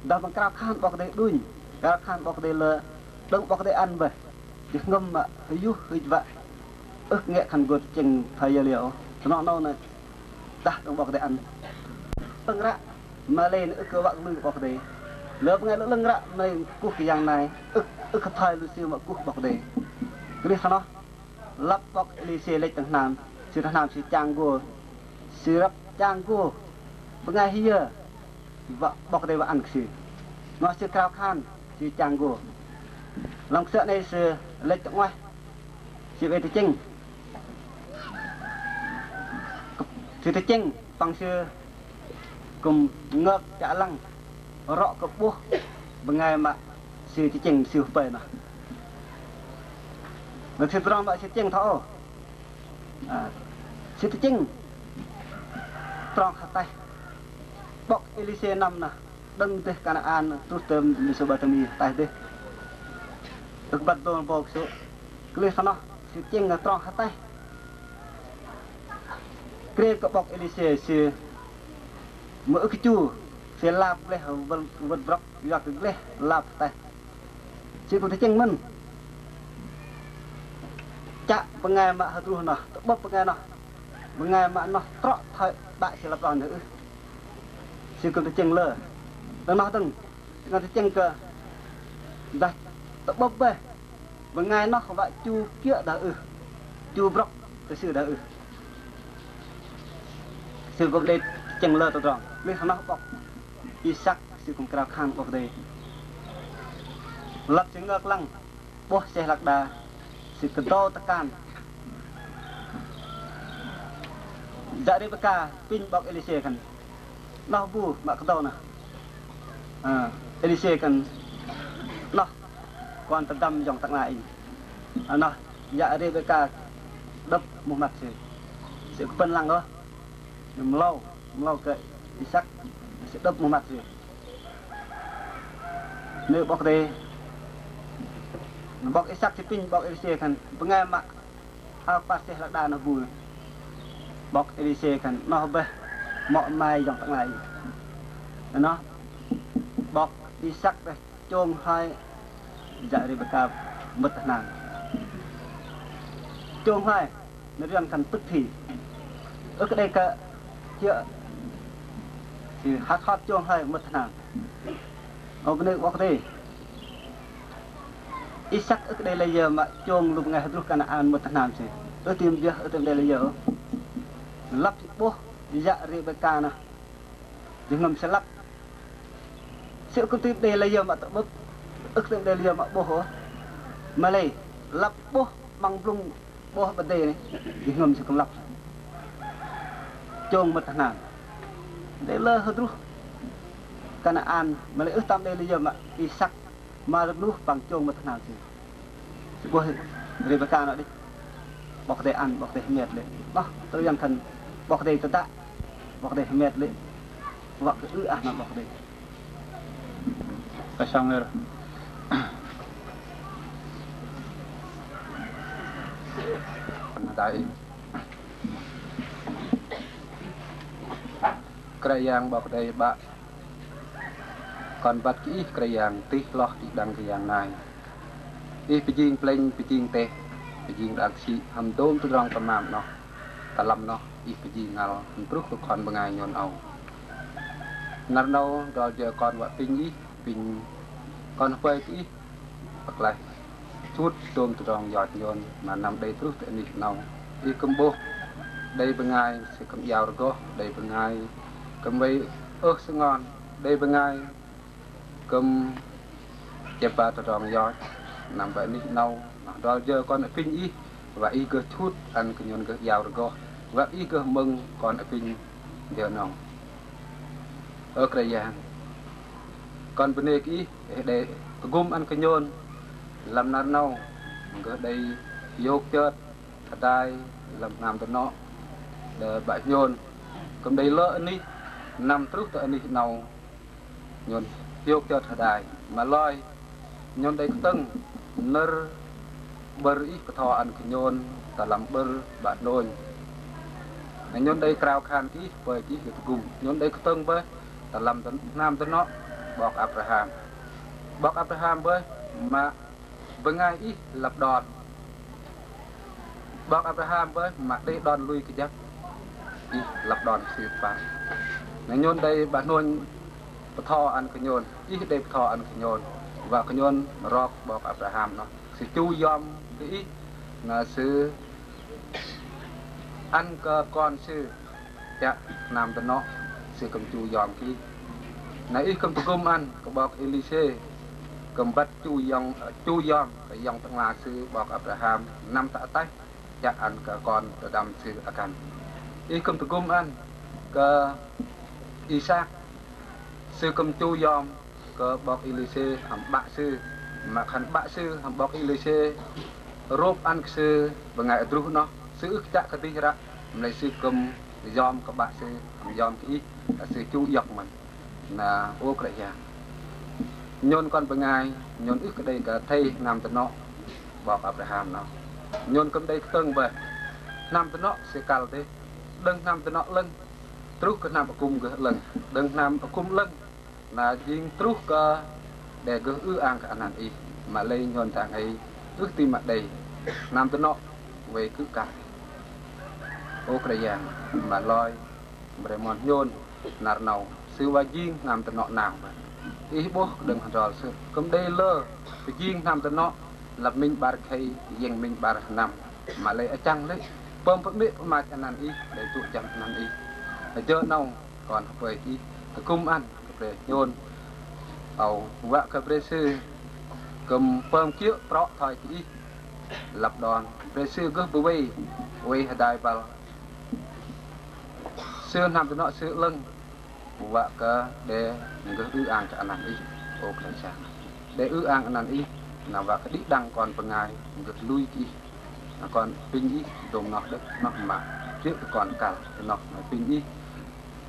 Dah bơ̆n krao khan 'Bok Kei-Dei đunh, krao khan 'Bok Kei-Dei lơ, đơ̆ng 'Bok Kei-Dei ăn bơih. Jơhngơ̆m mă hơyuh hưch wă, ưh kơ ngeh khan gô tơchĕng thoi yơ liơ ôh. Thoi noh 'nâu noh, dah đơ̆ng 'Bok Kei-Dei ăn. Lơ̆ng ră, mă lei noh ưh kơ wă kơ lui kơ 'Bok Kei-Dei. Lơ bơngai lơ̆ng ră, mă lei kuh kơ yang nai, ưh, ưh kơ thoi lu sư mă kuh 'Bok Kei-Dei. Klih thoi noh, lăp 'bok Êlisê lĕch tơ hnam, sư tơ hnam sư chang gô, sư răp chang gô, bơngai hơyơ, wă 'Bok Kei-Dei wă ăn kơ sư. Noh sư krao khan, sư chang gô. Lăm kơsơ̆ 'nâu sư lĕch tơ 'nguaih, sư oei tơchĕng. Sư tơchĕng, păng sư kư̆m ngơk chă lăng, rŏ kơ 'bôh bơngai mă sư tơchĕng sư hơpơi noh. Noh sư tơdrong mă sư tơchĕng thoi âu. Ơ, sư tơchĕng trong hơtaih. 'Bok Êlisê năm noh đơ̆ng dêh Kanaan truh tơ Mêsôpôtami hơtaih dêh. Ưh kơ băt dôm 'bok sư. Klih thoi noh sư tơchĕng trong hơtaih. Krê kơ 'bok Êlisê sư mă ưh kơ chu, sư lap gleh wơ̆t, wơ̆t brŏk, yua kơ gleh lap hơtaih. Sư kư̆m tơchĕng mơ̆n. Chă bơngai mă hơdruh noh, tơ'bơ̆p bơngai noh. Bơngai mă noh trŏ thoi 'bă sư lăp đon noh ưh. Sư kư̆m tơchĕng lơ. Đơ̆ng noh dơ̆ng, sư kư̆m tơchĕng kơ dah tơ'bơ̆p bơih. Bơngai noh wă chu kiơ̆ dah ưh, chu brŏk kơ sư dah ưh. Sư kư̆m đei tơchĕng lơ tơdrong. Mă lei thoi noh 'bok Isăk sư kư̆m krao khan 'Bok Kei-Dei. Lăp sư ngơk lăng, 'bôh seh lăk đa, sư kơdâu tơkan. Yă Rêbêka pinh 'bok Êlisê khan. Noh bu mă kơdâu noh. Ơ, Êlisê khan noh kon tơdăm yŏng tơ'ngla inh. Ơ, noh yă Rêbêka đơ̆p muh măt sư. Sư kơ pơ̆n lăng ôh. Mơlâu, mơlâu kơ Isăk, sư đơ̆p muh măt sư. Nơ̆r 'Bok Kei-Dei, 'bok Isăk sư pinh 'bok Êlisê khan bơngai mă ao kơpal seh lăk đa noh bu. 'Bok Êlisê khan noh bơih mŏ mai yŏng tơ'ngla ih. Noh 'bok Isăk bơih chông hloi yă Rêbêka mơ̆t tơ hnam. Chông hloi nơ̆r yuăn khan tức thì. Ưh kơ đei kơ kiơ̆, sư hăt hot chông hloi mơ̆t tơ hnam. Ơ bơnê kơ 'Bok Kei-Dei. Isăk ưh kơ đei lei yơ mă chông lu bơngai hơdruh Kanaan mơ̆t tơ hnam sư. Ưh tam biơh, ưh tam đei layơ. Lăp 'bôh yă Rêbêka noh. Jơhngơ̆m sư lăp. Sư kư̆m tam đei layơ mă tơ'bơ̆p. Ưh tam đei layơ mă 'bôh ôh. Mă lei lăp 'bôh 'măng blŭng 'bôh bơdê 'nei. Jơhngơ̆m sư kư̆m lăp. Chông mơ̆t hnam. Đei lơ hơdruh Kanaan, mă lei ưh tam đei layơ mă Isăk, mă rơgluh păng chông mơ̆t hnam sư. Sư 'bôh Rêbêka noh đĕch. 'Bok Kei-Dei ăn, 'Bok Kei-Dei hơmet lê̆. Noh, tơdrong khan 'Bok Kei-Dei tơdah, 'Bok Kei-Dei hơmet lê̆. Wă kơ ư-ang nơ̆r 'Bok Kei-Dei. Kơsang lê̆. Hơdai. Kră Yang 'Bok Kei-Dei 'Bă. Kon băt kơ Ih Kră Yang tih hloh đĭ đăng kơ yang nai. Ih pơjing plĕnh, pơjing teh, pơjing đak sĭ, hăm dôm tơdrong tơmam 'noh. Tơ lăm noh Ih pơjing ngăl hăm truh kơ kon bơngai nhôn âu. Năr 'nâu adrol jơ kon wă apinh Ih, apinh kon hơpơi kơ Ih pơklaih chut dôm tơdrong yoch nhôn mă năm đei truh tơ anih 'nâu. Ih kư̆m 'bôh đei bơngai sư kư̆m iâu rơgoh, đei bơngai kư̆m wei ưh sơngon, đei bơngai kư̆m chĕp ba tơdrong yoch. Năm bơ̆ anih 'nâu noh adrol jơ kon apinh Ih, wă Ih gơh chut ăn kơ nhôn gơh iâu rơgoh, wă Ih gơh mơ̆ng kon apinh jơ 'nâu. Ơ Kră Yang, kon bơnê kơ Ih, Ih đei tơgŭm ăn kơ nhôn lăm năr 'nâu gơh đei hiôk chơt hơdai lăm hnam dơnŏ đe 'Bă nhôn kư̆m đei lơ anih năm truh tơ anih 'nâu. Nhôn hiôk chơt hơdai mă loi nhôn đei kơtơ̆ng nơ̆r 'bơ̆r Ih bơtho ăn kơ nhôn tơ lăm 'bơ̆r 'Bă Hnônh. Na nhôn đei krao khan kơ Ih, hơpơi kơ Ih gơh tơgŭm. Nhôn đei kơtơ̆ng bơih tơ lăm hnam dơnŏ 'bok Abraham. 'Bok Abraham bơih mă bơngai Ih lăp đon. 'Bok Abraham bơih mă đei đon lui kơjăp. Ih lăp đon kơ sư pă. Na nhôn đei 'Bă Hnônh bơtho ăn kơ nhôn, Ih đei bơtho ăn kơ nhôn. Wă kơ nhôn rok 'bok Abraham noh. Sư chu yom kơ Ih, na sư ăn kơ kon sư chă hnam dơnŏ, sư kư̆m chu yom kơ Ih. Na Ih kư̆m tơgŭm ăn kơ 'bok Êlisê kư̆m băt chu yom, chu yom kơ yŏng tơ'ngla sư 'bok Abraham năm tơ ataih chă ăn kơ kon tơdăm sư akăn. Ih kư̆m tơgŭm ăn kơ Isăk, sư kư̆m chu yom kơ 'bok Êlisê hăm 'bă sư, mă khan 'bă sư hăm 'bok Êlisê rôp ăn kơ sư bơngai adruh noh, sư ưh kơ chă kơdih ră, mă lei sư kư̆m yom kơ 'bă sư hăm yom kơ Ih, sư chu iŏk mơ̆n. Na ơ Kră Yang, nhôn kon bơngai, nhôn ưh kơ đei kơ athei hnam dơnŏ 'bok Abraham noh. Nhôn kư̆m đei kơtơ̆ng bơih hnam dơnŏ sư kăl dêh, đơ̆ng hnam dơnŏ 'lơ̆ng truh kơ hnam akŭm gơh 'lơ̆ng, đơ̆ng hnam akŭm 'lơ̆ng na jing truh kơ đe gơh ư-ang kơ anăn Ih, mă lei nhôn dang ei ưh ti mă đei hnam dơnŏ wei kư̆ kar. Ơ Kră Yang, mă loi bre mon nhôn năr 'nâu sư wă jing hnam dơnŏ 'nao bơih. Ih 'bôh đơ̆ng hơdrol sư kư̆m đei lơ pơjing hnam dơnŏ lăp minh 'bar khei, yĕng minh 'bar sơnăm. Mă lei achăng lê̆ pơm pơmĕ pơmat anăn Ih, đei tŭ jăng anăn Ih. Jơ 'nâu kon hơpơi kơ Ih tơgŭm ăn kơ bre nhôn âu, wă kơ bre sư kư̆m pơm kiơ̆ prŏ thoi kơ Ih lăp đon, bre sư gơh bơwei oei hơdai băl sư hnam dơnŏ sư 'lơ̆ng, wă kơ đe gơh ư-ang kơ anăn Ih. Ơ Kră Yang, đe ư-ang anăn Ih, na wă kơ đĭ đăng kon bơngai gơh lui kơ Ih. Na kon apinh Ih dôm noh đĕch, noh mă kiơ̆ kơ kon kăl, noh apinh Ih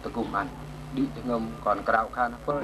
tơgŭm ăn. Đĭ jơhngơ̆m kon krao khan hơpơi.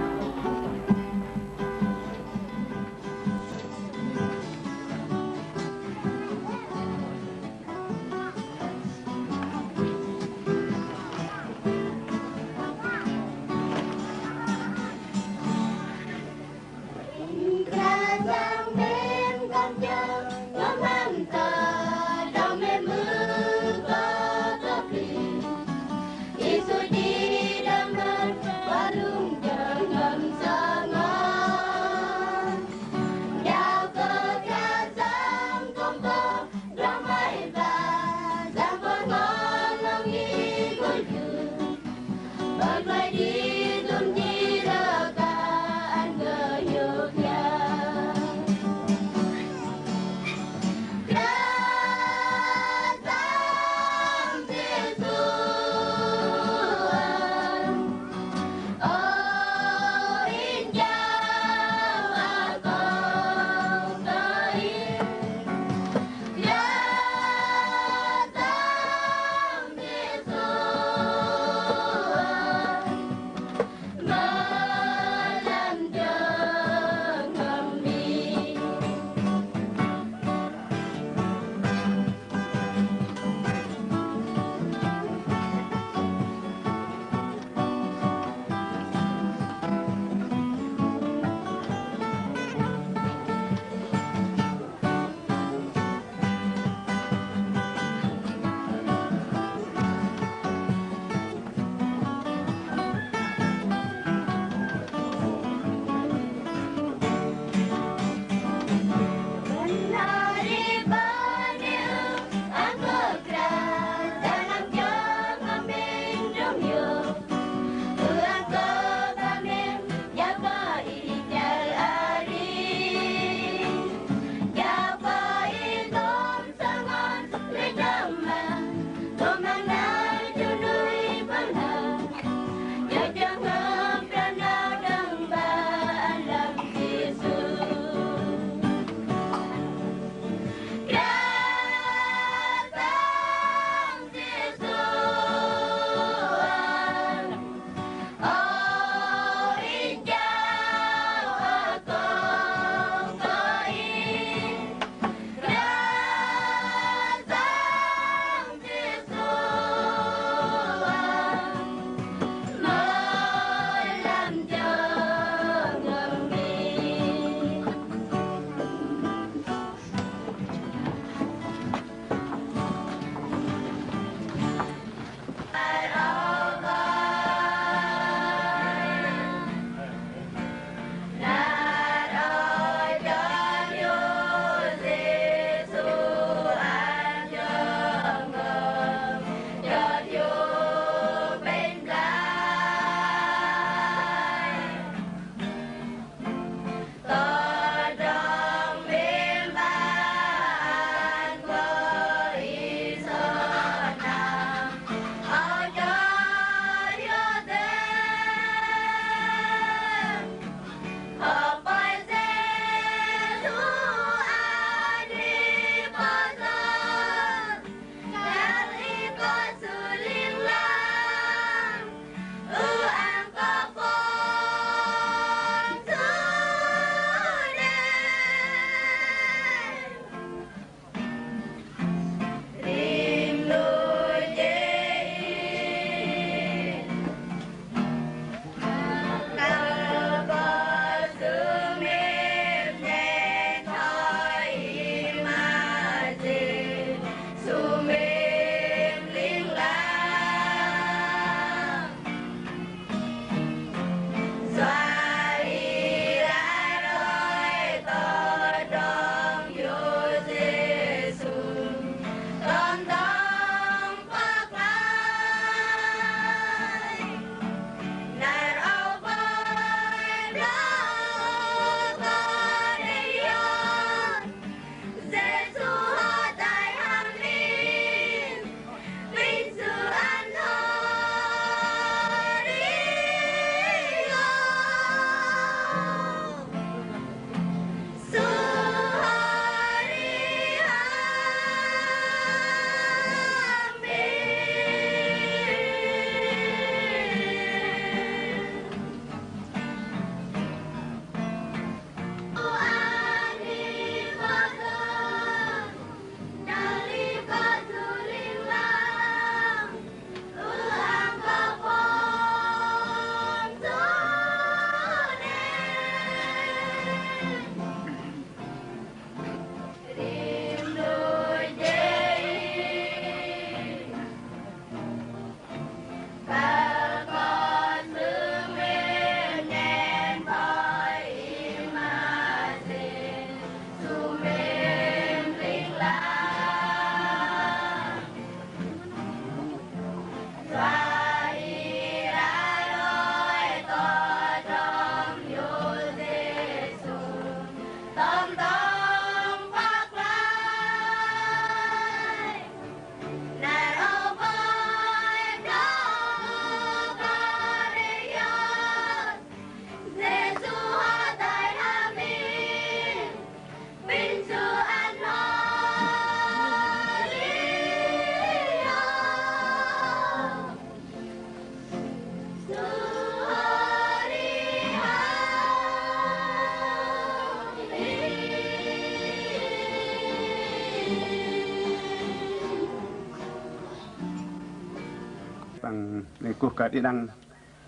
Đei kuh kơ đĭ đăng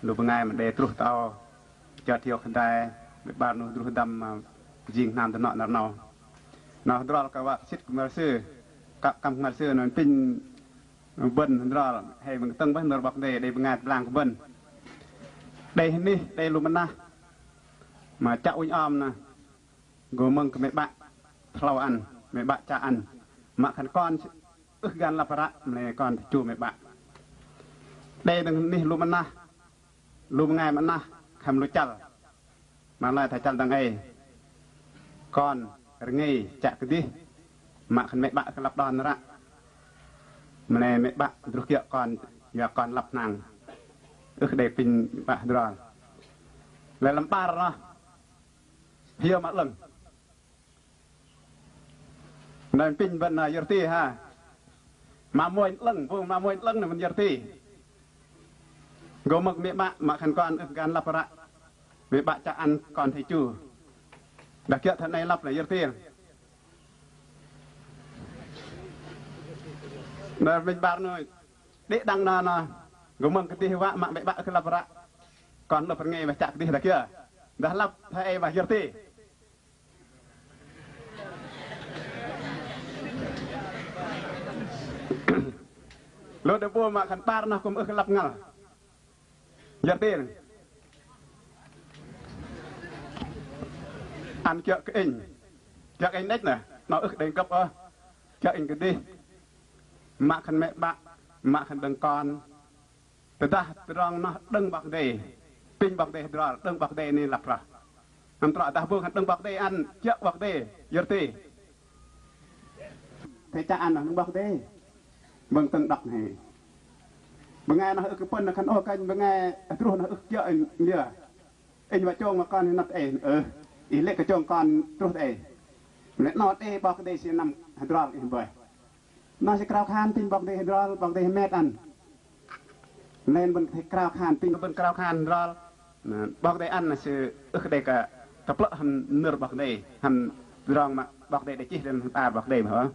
lu bơngai mă đei truh tơ âu, chơt hiôk hơdai, mĕ 'bar 'nu druh hơdăm, ơ, jing hnam dơnŏ năr 'nâu. Noh hơdrol kơ wă sĭt kơ măr sư, kăp kăm kơ măr sư, noh pinh bơ̆n hơdrol, hei mơ̆ng kơtơ̆ng bơih nơ̆r 'Bok Kei-Dei, đei bơngai tơblang kơ bơ̆n. Đei hơnih, đei lu mơnah mă chă ŭnh om noh. Gô mơ̆ng kơ mĕ 'bă tơhlâu ăn, mĕ 'bă chă ăn. Mă khan kon ưh gan lăp ră, mă lei kon tơchu mĕ 'bă. Đei dơ̆ng anih lu mơnah, lu bơngai mơnah, khăm lu chăl. Mă lei thoi chăl dang ei. Kon rơngei chă kơdih, mă khan mĕ 'bă kơ lăp đon ră. Mă lei mĕ 'bă druh kiơ̆ kon, yua kon lăp hnang. Ưh đei pinh 'bă hơdrol. Lei lăm 'bar noh. Hiơ mă 'lơ̆ng. Noh pinh bơ̆n, ơ, yơr ti ha. Mă mônh 'lơ̆ng, bu mă mônh 'lơ̆ng noh bơ̆n yơr ti. Gô mơ̆ng mĕ 'bă, mă khan kon ưh gan lăp ră. Mĕ 'bă chă ăn kon thei chu. Dah kiơ̆ thoi noh lăp noh yơr ti. Noh pinh 'bar noh. Đĭ đăng noh noh. Gô mơ̆ng kơdih wă mă mĕ 'bă ưh lăp ră. Kon lăp rơngei mă chă kơdih dah kiơ. Dah lăp thoi ei mă yơr ti. Lu đe bu mă khan 'bar noh kư̆m ưh kơ lăp ngăl. Yơr ti. Ăn kiơ̆ kơ inh. Kiơ̆ kơ inh đĕch noh. Noh ưh đei gơ̆p ôh. Kiơ̆ inh kơdih. Mă khan mĕ 'bă. Mă khan đơ̆ng kon. Tơdah tơdrong noh đơ̆ng 'Bok Kei-Dei, pinh 'Bok Kei-Dei hơdrol, đơ̆ng 'Bok Kei-Dei noh lăp rơh. Hăm trŏ dah bu khan đơ̆ng 'Bok Kei-Dei ăn, kiơ̆ 'Bok Kei-Dei, yơr ti. Thei chă ăn noh đơ̆ng 'Bok Kei-Dei. Bơ̆n tơ̆ng đŏk hei. Bơngai noh ưh kơ pơ̆n noh khan ôh kơnh bơngai truh noh ưh kiơ̆ inh liơ. Inh wă chông mă kon hơnăp ei, ơ, ih lê̆ kơ chông kon truh ei. Lê̆ noh đei 'Bok Kei-Dei sư năm hơdrol ih bơih. Noh sư krao khan pinh 'Bok Kei-Dei hơdrol, 'Bok Kei-Dei hơmet ăn. Nên bơ̆n krao khan pinh, bơ̆n krao khan hơdrol. Noh, 'Bok Kei-Dei ăn sư ưh kơ đei kơ, kơplơ̆ hăm nơ̆r 'Bok Kei-Dei, hăm tơdrong mă 'Bok Kei-Dei đei chih lăm hơdrol 'Bok Kei-Dei mơ̆n.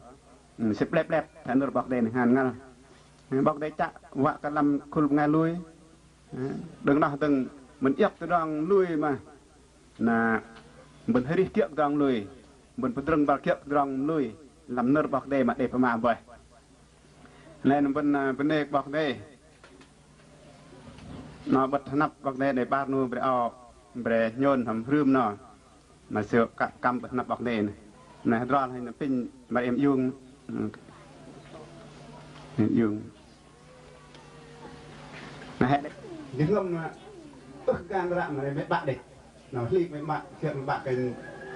Sư 'blep 'blep thoi nơ̆r 'Bok Kei-Dei noh hơnăl ngăl. 'Bok Kei-Dei chă wă kơ lăm khul bơngai lui. Đơ̆ng noh dơ̆ng mơ̆n iŏk tơdrong lui mă. Na bơ̆n arih kiơ̆ tơdrong lui, bơ̆n pơdrơ̆ng băl kiơ̆ tơdrong lui, lăm nơ̆r 'Bok Kei-Dei mă đei pơma bơih. Lei na bơ̆n, ơ, bơnê kơ 'Bok Kei-Dei. Noh 'bơ̆t hơnăp 'Bok Kei-Dei đei 'bar 'nu bre âu, bre nhôn hăm hrưm noh. Na sư kăp kăm 'bơ̆t hơnăp 'Bok Kei-Dei noh. Na hơdrol hei na pinh mă em iung. Em iung. Na hei đĕch. Jơhngơ̆m, ơ, ưh gan ră mă lei mĕ 'bă đĕch. Noh hli mĕ 'bă, kiơ̆ mĕ 'bă kơ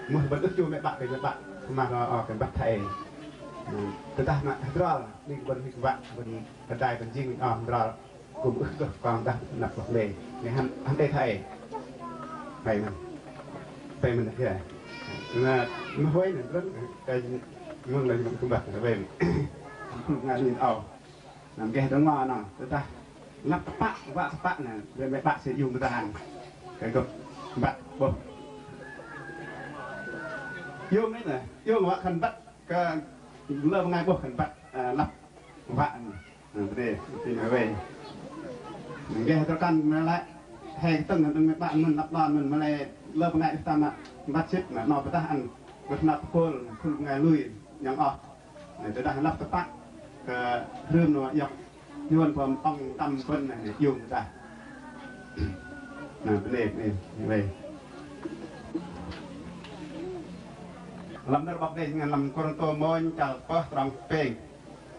mưh bơ̆n ưh chu mĕ 'bă kơ mĕ 'bă. Mă noh, ơ, kơ băt thoi ei. Tơdah mă hơdrol, hli bơ̆n hli kơ 'bă, bơ̆n hơdai bơ̆n jing, ơ, hơdrol. Kư̆m ưh gơh kon dah năp 'Bok Kei-Dei. Noh hăm, hăm đei thoi ei. Thoi ei mơ̆n. Thoi ei mơ̆n kiơ. Na, mưh huay na drơ̆ng, kơ mưh na mưh kư̆m băt, thoi ei mơ̆n. Kư̆m ngă nin âu. Năm geh dơ̆ng mă noh, tơdah lăp tơpă, wă tơpă noh, mĕ 'bă sư iung tơdrong. Kơ gơ̆p băt 'bôh. Iung noh, iung wă khan băt, kơ lơ bơngai 'bôh khan băt, ơ, lăp wă noh. Noh, bơnê, bơnê wei. Geh tơrkăn mă lei, hei kơtơ̆ng đơ̆ng mĕ 'bă mơ̆n lăp đon mơ̆n mă lei lơ bơngai ưh tam mă băt sĭt, noh pơdah ăn, bơ̆t năp khul, khul bơngai lui, nhŏng oh. Noh, tơdah lăp tơpă kơ hrưm noh iŏk, nhôn pơm ong tam bơ̆n noh, iung tơdah. Noh, bơnê, bơnê, bơnê. Lăm nơ̆r 'Bok Kei-Dei, lăm Kôrintô mônh, chăl pơh, trong pêng.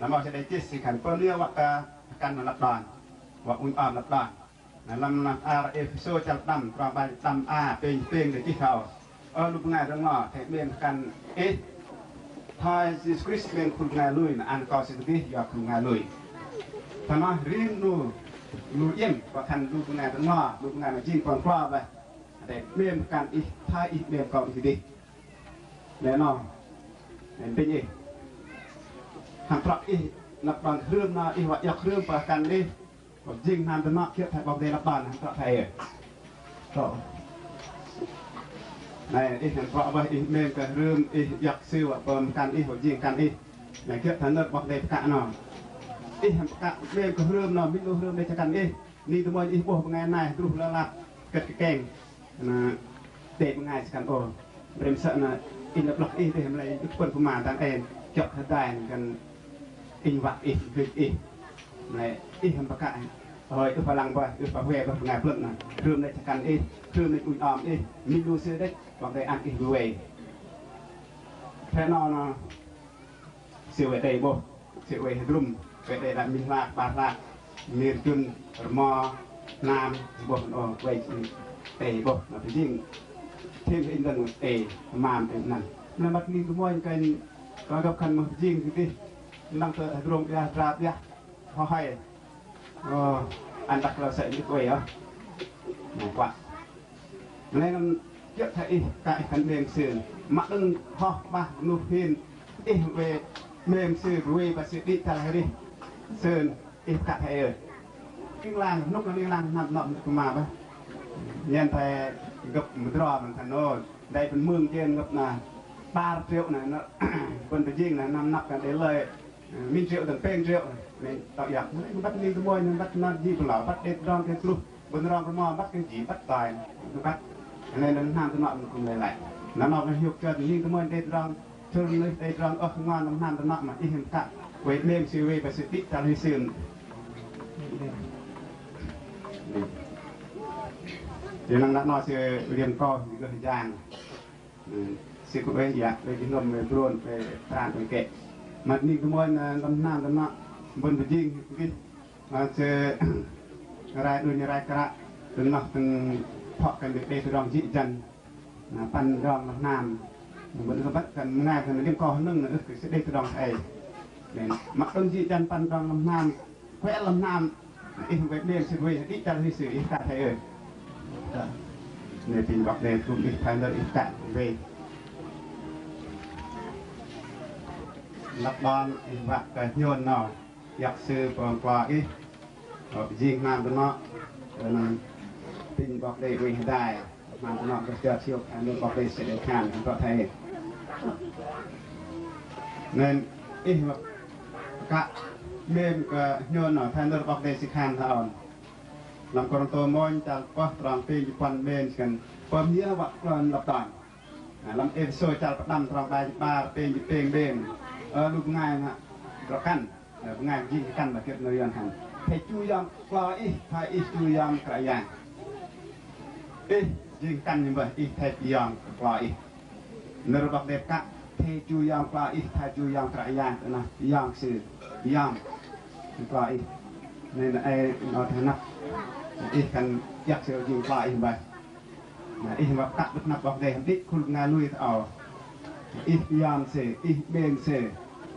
Lăm âu sư đei chih, sư khan pơm liơ wă kơ hơkăn lăp đon, wă ŭnh om lăp đon. Na lăm năr ar Êphêsô chăl pơđăm, trong 'bar pơđăm a, pêng pêng đei chih thoi âu. Ơ lu bơngai dơ̆ng lo, athei 'mêm hơkăn ih thoi Yêsu Krist 'mêm khul bơngai lui, na ăn akâu sư kơdih yua khul bơngai lui. Thoi noh rim 'nu lu iĕm, wă khan lu bơngai dơ̆ng lo, lu bơngai mă jing păng klo bơih, athei 'mêm hơkăn ih thoi ih 'mêm akâu ih kơdih. Lei noh, lei pinh ih. Hăm trŏ ih lăp đon hrưm noh, ih wă iŏk hrưm pơm hơkăn ih. Wă jing hnam dơnŏ kiơ̆ thoi 'Bok Kei-Dei lăp đon, hăm trŏ thoi ei. Trŏ. Lei ih hăm trŏ bơih, ih 'mêm kơ hrưm, ih iŏk sư wă pơm hơkăn ih, wă jing hơkăn ih. Lei kiơ̆ thoi nơ̆r 'Bok Kei-Dei pơkă noh. Ih hăm pơkă 'mêm kơ hrơm noh, minh 'nu hrơm đei chă kăn ih. Ning tơmơ̆i ih 'bôh bơngai nai hơdruh lơ lap kơ̆t kơkeng. Na đei bơngai chă kăn ôh. Brem sơ̆ na inh lăp lơ̆k ih dêh, mă lei inh ưh pơ̆n pơma dang en. Chŏk hơdai kăn inh wă ih, hưch ih. Mă lei ih hăm pơkă hơi ưh pă lăng bơih, ưh pă hue bơih bơngai plơ̆ng na. Hrơm đei chă kăn ih, hrơm đei ŭnh om ih, minh 'nu sư đĕch, 'Bok Kei-Dei ăn ih bơwei. Phe noh na sư wei đei 'bôh, sư wei hơdrŭm, wei đei đă minh hlak, 'bar hlak, mir jŭn, rơmo, hnam, 'bôh 'nâu, wei sư đei 'bôh, na pơjing. Thêm inh dơ̆ng đei, mam đei 'năn. Na măt ning tơmơ̆i kơnh, kơ gơ̆p khan mă pơjing kơdih, năng tơ hơdrôm 'biah, hơdra 'biah, hơhai. Ơ, ăn đăk lơ sơ̆ inh ưh kơ wei ôh. Mă kuă. Mă lei năm kiơ̆ thoi ih, kă ih kăn 'mêm sư. Mă đơ̆ng hoh 'bah nuh hin, ih wei 'mêm sư, wei 'bă sư đĭ chăl arih sư, ih kă thoi ơ. Ling lang, hnŭk ling lang, năm nŏ mă pơma bơih. Nhen thoi gơ̆p mơdrŏ mă khan ôh, đei pơ̆n mưng jên gơ̆p na 'bar triệu na, na, bơ̆n pơjing na, năm năp kăn đei lơi. Minh triệu dơ̆ng pêng triệu, mĕnh tŏ iŏk. Mă lei băt ning tơmơ̆i, băt năr ji pơlơ, băt đei tơdrong kơ truh, bơ̆n rong rơmo, băt kơ ji, băt toi, băt. Mă lei lăm hnam tơnŏ mă kư̆m lei lăi. Na nŏ mă hiôk chơt, ning tơmơ̆i đei tơdrong, chơt đei tơdrong, ơ, ngon lăm hnam tơnŏ mă, ih hăm pơkă. Wei 'mêm sư wei 'bă sư đĭ chăl arih sư. Yua năng năr noh sư liêm kơ, sư gơh jang. Sư kư̆m wei iă, wei jơhnơ̆m, wei bron, wei pran, wei kĕ. Mă ning tơmơ̆i na lăm hnam tơnŏ, bơ̆n pơjing, kơdih. Mă sư rai đunh rai kră, đơ̆ng noh tơ̆ng phŏ kăn đei tơdrong jĭ jăn. Na păn tơdrong lăm hnam, bơ̆n kơ băt kăn bơngai kăn liêm kơ hơnơ̆ng na ưh kơ sư đei tơdrong ei. Mă đơ̆ng jĭ jăn păn tơdrong lăm hnam, kuĕ lăm hnam, ih wei 'mêm sư wei, đĭ chăl arih sư, ih kă thoi ơ. Nơ̆r apinh 'Bok Kei-Dei tơgŭm ih thoi nơ̆r ih kă wei. Lăp đon ih wă kơ nhôn 'nâu, iŏk sư pơm klo ih, pơjing hnam tơnŏ, nơ̆r apinh 'Bok Kei-Dei wei hơdai. Hnam tơnŏ kơ chơt hiôk, thoi nơ̆r 'Bok Kei-Dei sư đei khan, inh trŏ thoi. Nên ih mă kă 'mêm kơ nhôn noh, thoi nơ̆r 'Bok Kei-Dei sư khan thoi âu. Lăm Kôrintô mônh chăl pơh trong pêng jĭt puăn 'mêm sư khan pơm yơ wă kơ lăp đon. Na lăm Êphêsô chăl pơđăm trong 'bar jĭt 'bar pêng jĭt pêng 'mêm. Ơ lu bơngai mă drŏ kăn. Bơngai jing kăn 'bar kiơ̆ nơ̆r Yuăn hăm. Athei chu yom kơ klo ih, athei ih chu yom Kră Yang. Ih jing kăn nhơ̆ng bơih, ih athei yom kơ klo ih. Nơ̆r 'Bok Kei-Dei pơkă, athei chu yom klo ih, athei chu yom Kră Yang, tơ noh yom sư, yom kơ klo ih. Nên ei noh tơ năp, ih kăn iŏk sư jing klo ih bơih. Na ih mă pơkă đơ̆ng năp 'Bok Kei-Dei hăm đĭ khul bơngai lui tơ âu. Ih yom sư, ih 'mêm sư,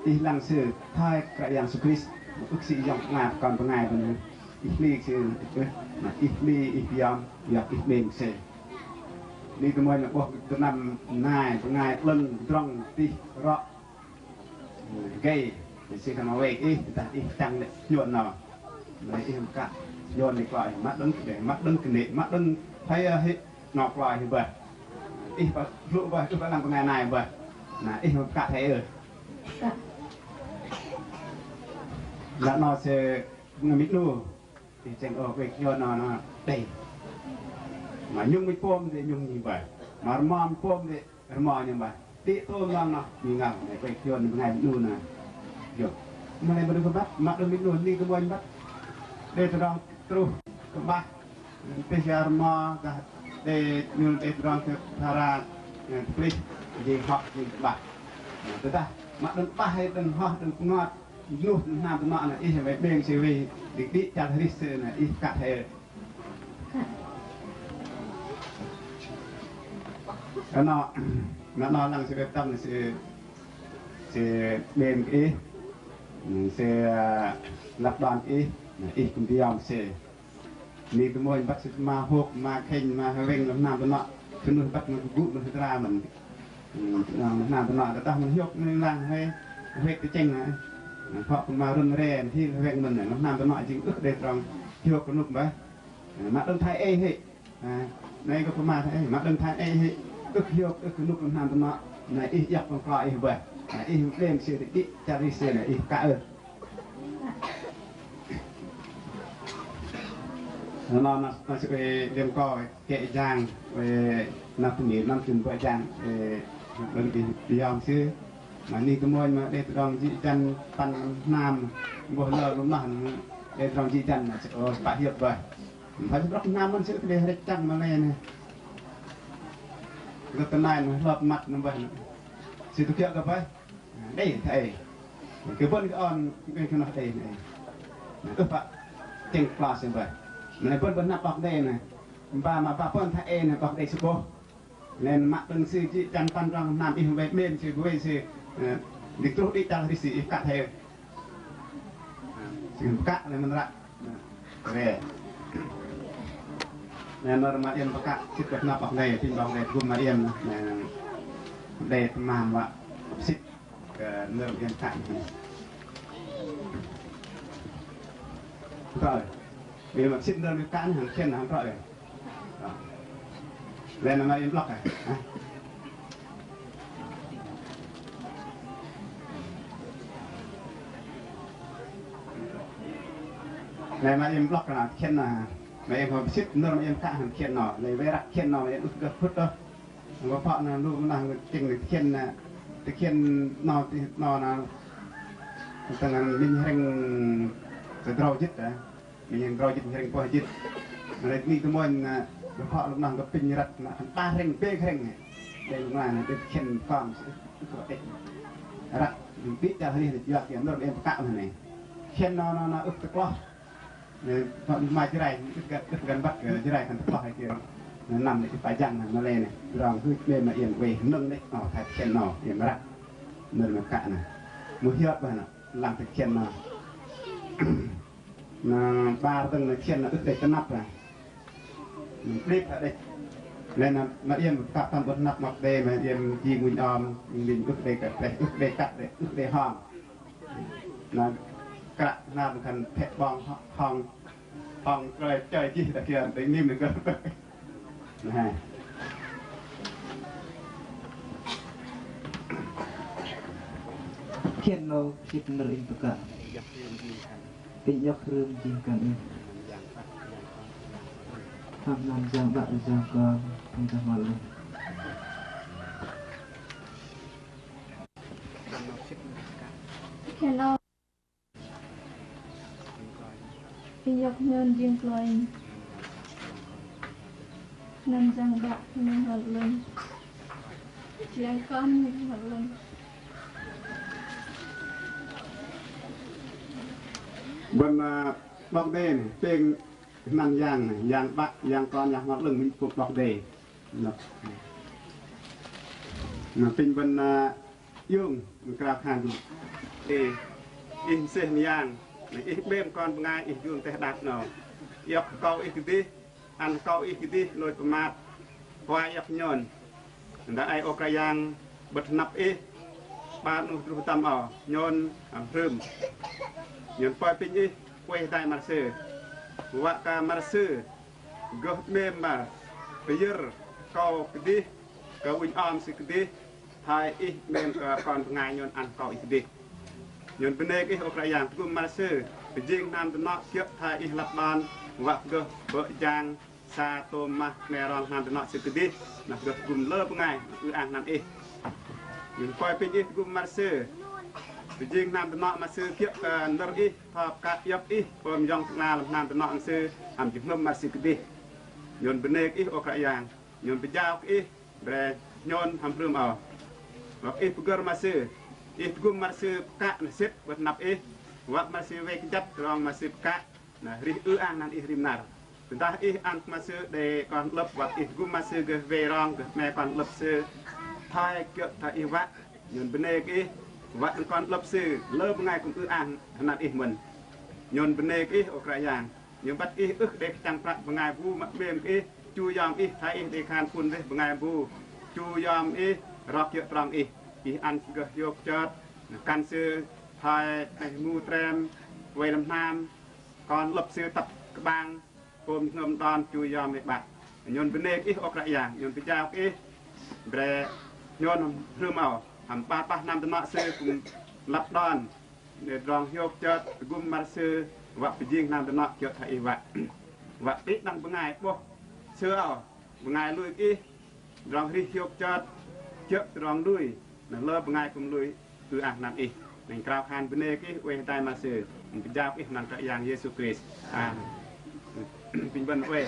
ih lăng sư, thoi Kră Yang Yêsu Krist. Ưh kơ sư yom bơngai, pơkon bơngai bơ̆n. Ih hli sư, ưh, na ih hli, ih yom, yom ih 'mêm sư. Ning tơmơ̆i na 'bôh gơnam nai, bơngai 'lơ̆ng, drŏng, tih, rŏ. Gei, sư khan mă wei ih, dah ih chăng lĕ nhôn noh. Mă lei ih mă kă, nhôn lĕ klo ih, mă đơ̆ng kơnê̆, mă đơ̆ng kơnê̆, mă đơ̆ng thoi ơ hĭ, noh klo ih bơih. Ih pă hlôh bơih, ưh pă lăng bơngai nai bơih. Na ih mă kă thoi ơ. Lăp noh sư bơngai minh 'nu, ih chĕng ôh wei kơ nhôn noh, noh đei. Mă nhŭng minh pôm đei nhŭng nhinh bơih. Mă rơmo minh pôm đei rơmo nhinh bơih. Đĭ tôm lăng noh, nhinh ngăl, na wei kơ nhôn bơngai minh 'nu na. Yơ̆. Mă lei bơ̆n kơ băt, mă đơ̆ng minh 'nu, ning tơmơ̆i băt. Đei tơdrong truh, kơ'bah. Pêh yar rơmo, dah đei, nhôn đei tơdrong kơ phara, ơ, tơplih, jing hŏk, jing kơ'bah. Na, tơdah, mă đơ̆ng 'bah, đơ̆ng hŏk, đơ̆ng pơngot, nuh, hnam tơnŏ na, ih wei 'mêm sư wei, đĭ, đĭ chăl arih sư na, ih kă thoi ơ. Kơ noh, na noh lăng sư đei pơtăm sư, sư 'mêm kơ ih, sư, ơ, lăp đon kơ ih, na ih kư̆m pơyom sư. Ning tơmơ̆i băt sư pơma hôk, pơma khĕnh, pơma hơwĕng lăm hnam tơnŏ, sư nuh băt mă gŭ mă hơdra mơ̆n. Lăm hnam tơnŏ, tơdah mơ̆n hiôk ling lang hơi, huek tơchĕng na. Phŏ pơma rŭn re, hil hơwĕng mơ̆n, lăm hnam tơnŏ jing ưh đei tơdrong hiôk kơnuk bơih. Mă đơ̆ng thoi ei hĭ. Na, nai gơ̆p pơma thoi ei, mă đơ̆ng thoi ei hĭ, ưh hiôk, ưh kơnuk lăm hnam tơnŏ, na ih iŏk pơm klo ih bơih. Na ih 'mêm sư đĭ, đĭ chăl arih sư na ih kă ưh. Nơh nơh nơh sư oei đêm kơ kĕ jang, oei năr tơmir năm chun bơ̆ jang, oei đơ̆ng ih yom sư. Mă ning tơmônh mă đei tơdrong jĭ jăn păn hnam, 'bôh lơ lu noh đei tơdrong jĭ jăn, sư ôh pă hiơ̆k bơih. Mă sư brŏk hnam mơ̆n sư đei hrĕch chăng mă lei nơh. Gơ̆ tơnai nơh hlơp măt nơh bơih. Sư tŭ kiơ̆ gơ̆ bơih. Đei thoi ei. Kơ bơ̆n kơ on, kơ noh đei nơh. Ưh pă chĕng klas bơih. Mă lei bơ̆n bơ̆n hnăp 'Bok Kei-Dei nơh. Ba mă ba bơ̆n thoi ei nơh 'Bok Kei-Dei sư 'bôh. Lei mă đơ̆ng sư jĭ jăn păn rong hnam ih wei 'mêm sư wei sư, ơ, đĭ truh đĭ chăl arih sư ih kăt thoi. Sư pơkă lei mơ̆n ră. Re. Lei nơ̆r mă iĕm pơkă sĭt kơ hnăp 'Bok Kei-Dei, apinh 'Bok Kei-Dei tơgŭm mă iĕm, lei đei tơmam wă sĭt kơ nơ̆r iĕm pơkă. Rồi. Iĕm sĭt nơ̆r mă pơkă nơh hăm khiĕn hăm trŏ. Lei nơ̆r mă iĕm blŏk. Lei mă iĕm blŏk nơh khiĕn nơh. Mă iĕm hăm sĭt nơ̆r mă iĕm pơkă hăm khiĕn nơh. Lei wei răk khiĕn nơh mă iĕm ưh kơ gơh phŭt ôh. Gơ̆ pă nơh lu nơh chĕng nơh khiĕn nơh. Tơ khiĕn nơh tơ nơh nơh. Tơ nơh minh hrĕng tơdrâu jĭt dah. Minh hrĕng drâu jĭt, minh hrĕng pơh jĭt. Mă lei ning tơmônh, ơ, gơ̆ pă lu nơh gơ̆ apinh răt nơh, khan ba hrĕng, bĕ hrĕng. Đei lu nơh, đei khiĕn kon, sư ưh kơ đei. Răt, đĭ chăl arih nơh yua kiơ nơ̆r iĕm pơkă nơh nơh. Khiĕn nơh nơh nơh ưh tơkloh. Nơh, pă ma Jrai, ưh kơ, ưh kơ găn băt kơ Jrai khan tơkloh hei kiơ. Nơh năm nơh ưh pă jăng nơh, mă lei nơh. Drong hưch mơ̆n mă iĕm wei nơ̆ng nơh, ơ, thoi khiĕn nơh, iĕm răt. Nơ̆r mă pơkă nơh. Mưh hiơt bơih nơh, lăng tơ khiĕn nơh. Nơh, bar dơ̆ng nơh khiĕn nơh ưh đei tơnăp lah. Nơh, đĭp hă đĕch. Lei nơh, mă iĕm pơkă tơm 'bơ̆t tơnăp 'Bok Kei-Dei, mă iĕm jing ŭnh om, minh ưh đei kăt, ưh đei kăt đei, ưh đei hong. Nơh, kră hnam khan phĕ 'bong hong, hong krơi chơi chih dah kiơ, đei nim nơh gơh. Nơh. Khiĕn nơh sĭt nơ̆r inh pơkă. Apinh iŏk hrơm jing kăn inh. Hăm năm Yang 'Bă Yang Kon, apinh dah mă lei. Hello. Inh iŏk nhôn jing kloi. Năm Yang 'Bă, Yang Kon, Yang Kon, Yang Kon. Bơ̆n, ơ, 'Bok Kei-Dei nơh, pêng năm Yang nơh, Yang 'Bă, Yang Kon, Yang Kon, minh phung 'Bok Kei-Dei. Nơh. Nơh, apinh bơ̆n, ơ, iung, krao khan. Ê, ih mơsêh mơyang, ih 'mêm kon bơngai ih jur teh đak 'nâu. Iŏk akâu ih kơdih, ăn akâu ih kơdih lôch pơmat. Khua iŏk nhôn. Dah ai ôh Kră Yang 'bơ̆t hơnăp ih, 'bar 'nu truh tơm âu, nhôn hăm hrưm. Nhôn pơi apinh ih, oei hơdai măr sư. Wă kơ măr sư gơh 'mêm mă pơyơ̆r akâu kơdih, kơ ŭnh om sư kơdih, thoi ih 'mêm kơ kon bơngai nhôn ăn akâu ih kơdih. Nhôn bơnê kơ ih ôh Kră Yang, tơgŭm măr sư pơjing hnam dơnŏ kiơ̆ thoi ih lăp đon, wă gơh bơ̆ jang sa tôm mah kơnê̆ rong hnam dơnŏ sư kơdih, nơh gơh tơgŭm lơ bơngai ư-ang hnăn ih. Nhôn pơi apinh ih tơgŭm măr sư pơjing hnam dơnŏ mă sư kiơ̆ kơ nơ̆r ih, thoi pơkă iŏk ih pơm yŏng tơ'ngla lăm hnam dơnŏ sư, hăm jơhngơ̆m măr sư kơdih. Nhôn bơnê kơ ih ôh Kră Yang, nhôn pơjao kơ ih bre nhôn hăm hrưm âu. Wă kơ ih pơgơ̆r mă sư, ih tơgŭm măr sư pơkă nơh sĭt 'bơ̆t hơnăp ih, wă kơ măr sư wei kơjăt rong mă sư pơkă, nơh rih ư-ang hnăn ih rim năr. Tơdah ih ăn kơ mă sư đei kon hơ'lơ̆p, wă kơ ih tơgŭm mă sư gơh wei rong gơh 'mêm kon hơ'lơ̆p sư, thoi kiơ̆ thoi ih wă. Nhôn bơnê kơ ih, wă đơ̆ng kon hơ'lơ̆p sư lơ bơngai kư̆m ư-ang hnăn ih mơ̆n. Nhôn bơnê kơ ih ôh Kră Yang, nhôn băt ih ưh đei kơchăng prăk bơngai bu mă 'mêm kơ ih, chu yom ih thoi ih đei khan pŭn rih bơngai bu chu yom ih rok kiơ̆ trong ih. Ih ăn gơh hiôk chơt, nơh kăn sư thoi 'meh mu trem, wei lăm hnam, kon hơ'lơ̆p sư tăp kơ'bang, pôm jơhngơ̆m đon chu yom ih 'Bă. Nhôn bơnê kơ ih ôh Kră Yang, nhôn pơjao kơ ih bre nhôn hrưm âu, hăm 'bar pah hnam dơnŏ sư kư̆m lăp đon, nơh tơdrong hiôk chơt tơgŭm măr sư wă pơjing hnam dơnŏ kiơ̆ thoi ih wă. Wă đĭ đăng bơngai 'bôh sư âu, bơngai lui kơ Ih, tơdrong arih hiôk chơt, jơ̆ tơdrong lui, na lơ bơngai kư̆m lui ư-ang năm Ih. Nơ̆ng krao khan bơnê kơ Ih oei hơdai mă sư, pơjao kơ Ih lăm anăn Kră Yang Yêsu Krist. Amen. Apinh bơ̆n oei.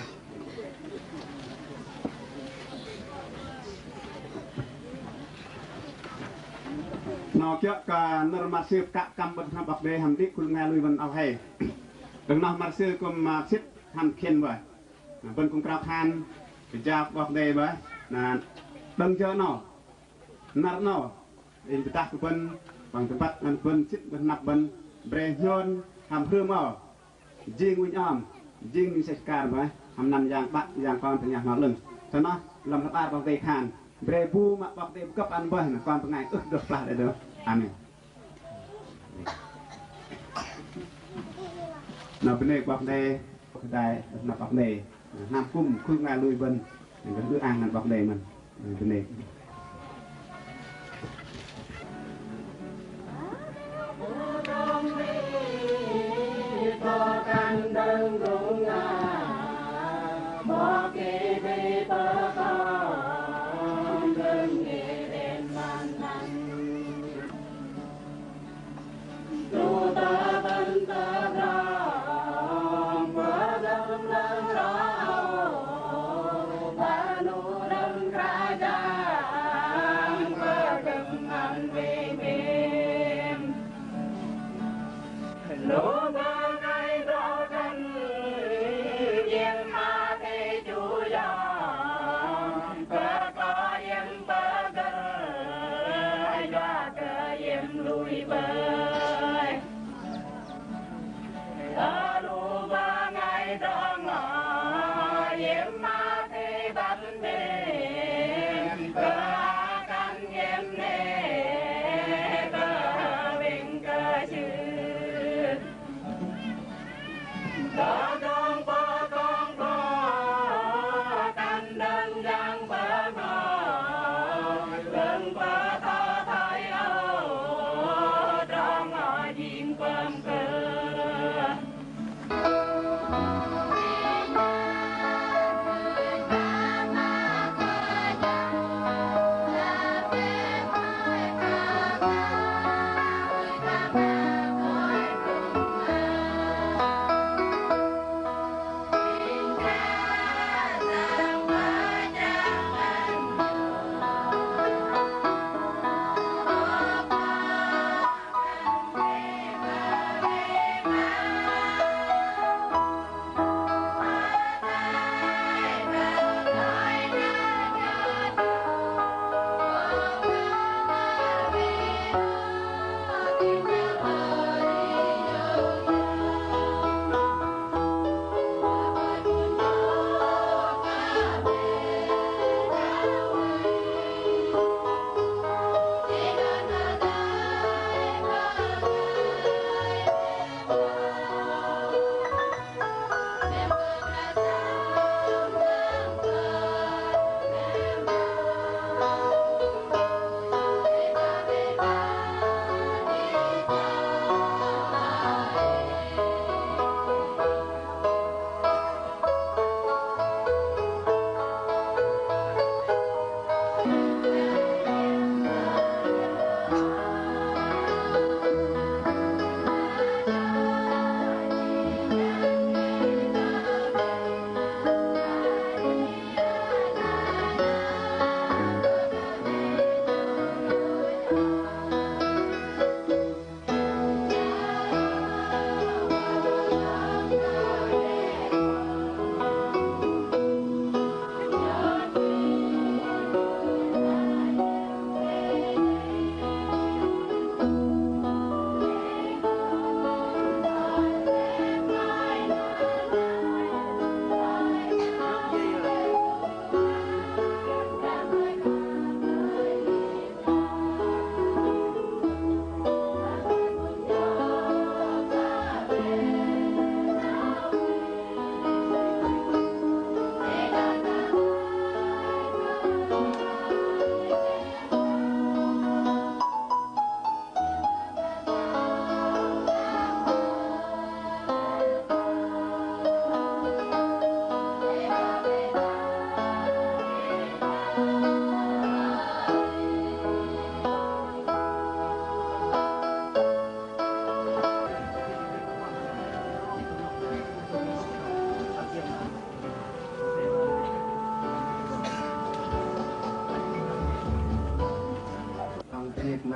Noh kiơ̆ kơ nơ̆r mă sư pơkă pơkăm bơ̆n hnam 'Bok Kei-Dei hăm đĭ khul bơngai lui bơ̆n âu hei. Đơ̆ng noh mă sư kư̆m, ơ, sĭt hăm khĭn bơih. Na bơ̆n kư̆m krao khan pơjao kơ 'Bok Kei-Dei bơih. Na đơ̆ng jơ 'nâu, năr 'nâu, inh pơdah kơ bơ̆n, păng tơbăt ăn bơ̆n sĭt bơ̆n hnăp bơ̆n, bre nhôn hăm hrưm âu. Jing ŭnh ơm, jing minh sĕch akar bơih, hăm anăn Yang 'Bă, Yang Kon, Yang Bơhngol 'Lơ̆ng. Tơ noh, lăm hla bơar 'Bok Kei-Dei khan, bre bu mă 'Bok Kei-Dei pơgơ̆p ăn bơih, na kon bơngai ưh dơh klah đei dơh. Amen. Na bơnê kơ 'Bok Kei-Dei, hơdai, na 'Bok Kei-Dei, na hnam kư̆m, khul bơngai lui bơ̆n, na ư-ang na 'Bok Kei-Dei mơ̆n. Bơnê.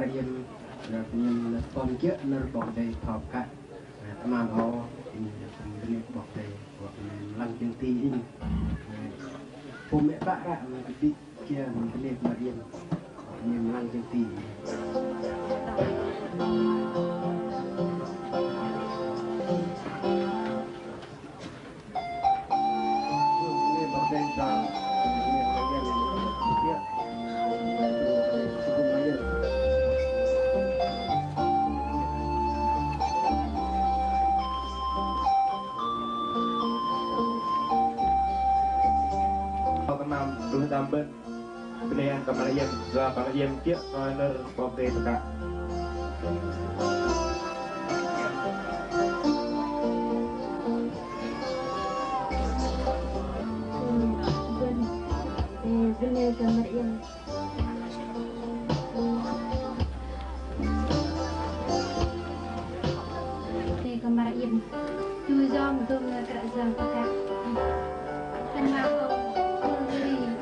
Iĕm, na pơmĭn na pơm kiơ̆ nơ̆r 'Bok Kei-Dei thop kă. Na tơmam âu, inh kư̆m bơnê kơ 'Bok Kei-Dei, 'Bok Kei-Dei lăng jơ̆ng ti inh. Na pôm mĕ 'bă ră, na kơdih kiơ na bơnê kơ Mă Iĕm, 'Bok Kei-Dei lăng jơ̆ng ti inh. Tơmam, tơmam bơ̆n. Bơnê ăn kơ Mă Iĕm, yua kơ Mă Iĕm kiơ̆ kơ nơ̆r 'Bok Kei-Dei pơkă. Bơnê kơ Mă Iĕm. Bơnê kơ Mă Iĕm. Chu yom dôm nơ̆r Kră Yang pơkă. Kơnang kơ Mă Iĕm.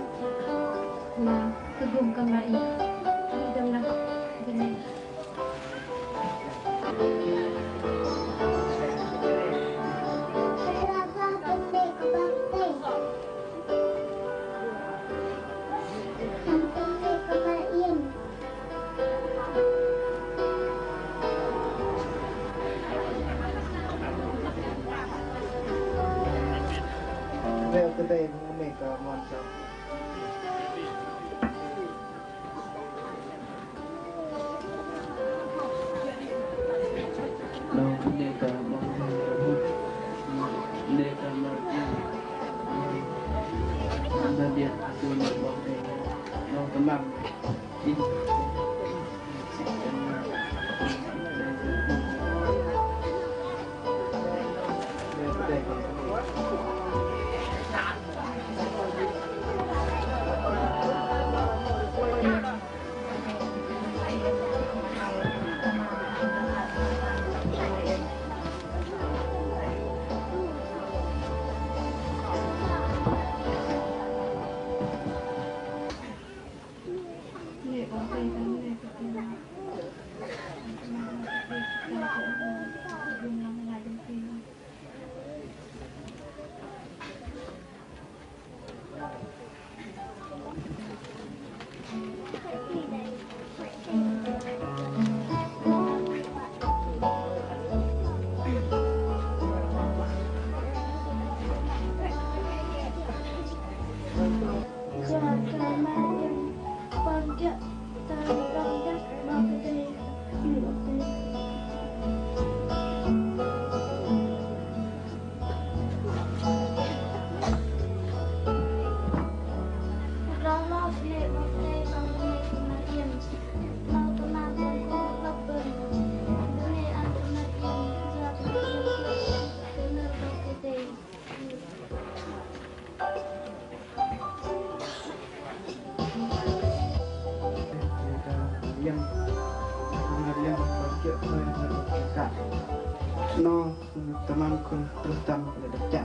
Na tơgŭm kơ Mă Iĕm. Ih dơ̆ng nơ̆. Bơnê. Bơnê kơ Mă Iĕm. Noh bơnê kơ 'Bok Kei-Dei, bơnê kơ Mă Iĕm. Bơnê kơ 'Bok Kei-Dei. Noh tơmam. Noh tơmam kơ truh tăm kơ đơ̆k chă.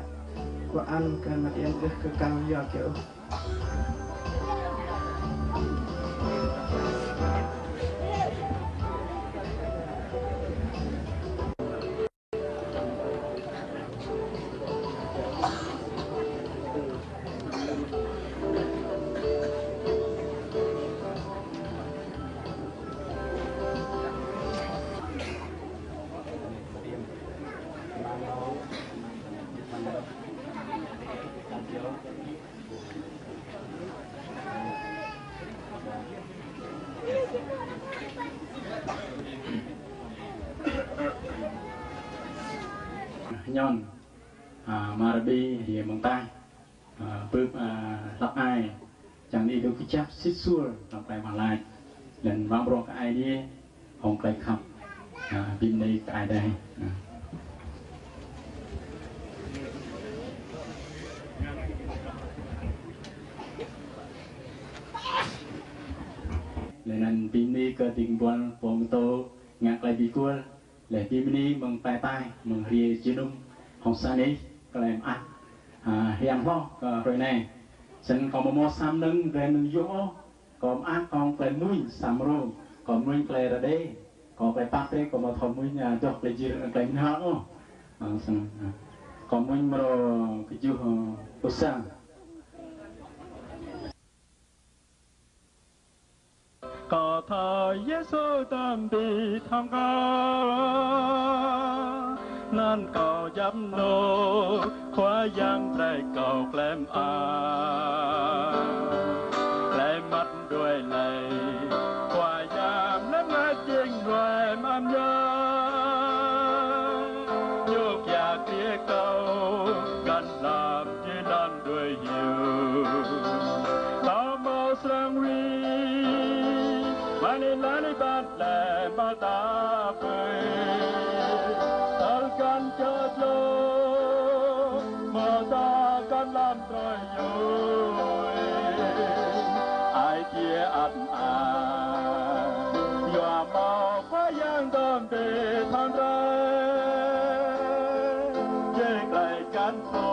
Wă ăn kơ Mă Iĕm đơ̆k kơ kăl yua kiơ ôh. Nhôn, a, mă rơbĭ hơdai mơ̆ng tai, a, bưp, a, hlăp ai, chang ni dŏ kơjăp sĭt suôr tơm klei wă lač, lăm wă brŏk kơ Aê Diê, hŏng klei khăp, a, bĭm nê kơ Aê Diê. A. Lei anăn bĭm nê kơ dĭng buăl pô mơtô ngă klei bi kuôl, lei bĭm nê mơ̆ng tai tai, mơ̆ng hriê jơnum, hŏng sa anih, klei mơak, a, hiam hloh kơ hruê anei. Snăn kâo mơ̆ mơ̆ sa mơnơ̆ng drei mơ̆n yua ôh, kâo mơak kơ hŏng klei mui sa mrô. Kơ minh klei rơđê, kơ klei păng tê, kơ mă thoi minh, a, dŏ klei jĭr, klei minh hăl ôh. A, sơnă, a. Kơ minh mrô kơjuh, a, pơsang. Kơ thoi Yêsu tơm đĭ thoi kơ, năn kơ jăm nô, Khua Yang brei kơ klem a. Klei măt đuôi lei, Khua Yang lăm ngăt jing đuôi mă mơyang. Yua kiơ kiơ kơ, găn lăm jĭ lăm đuôi hiu. Kơ mă srăng wih, mă lei lăn lei băt lei mă ta pơi. Tơl găn chơt lơ, mă ta găn lăm troi yôi. Ai tiê ăt mơak, yua mă Khua Yang tơm đĭ thoi ndrel. Jê̆ klei chăl pô,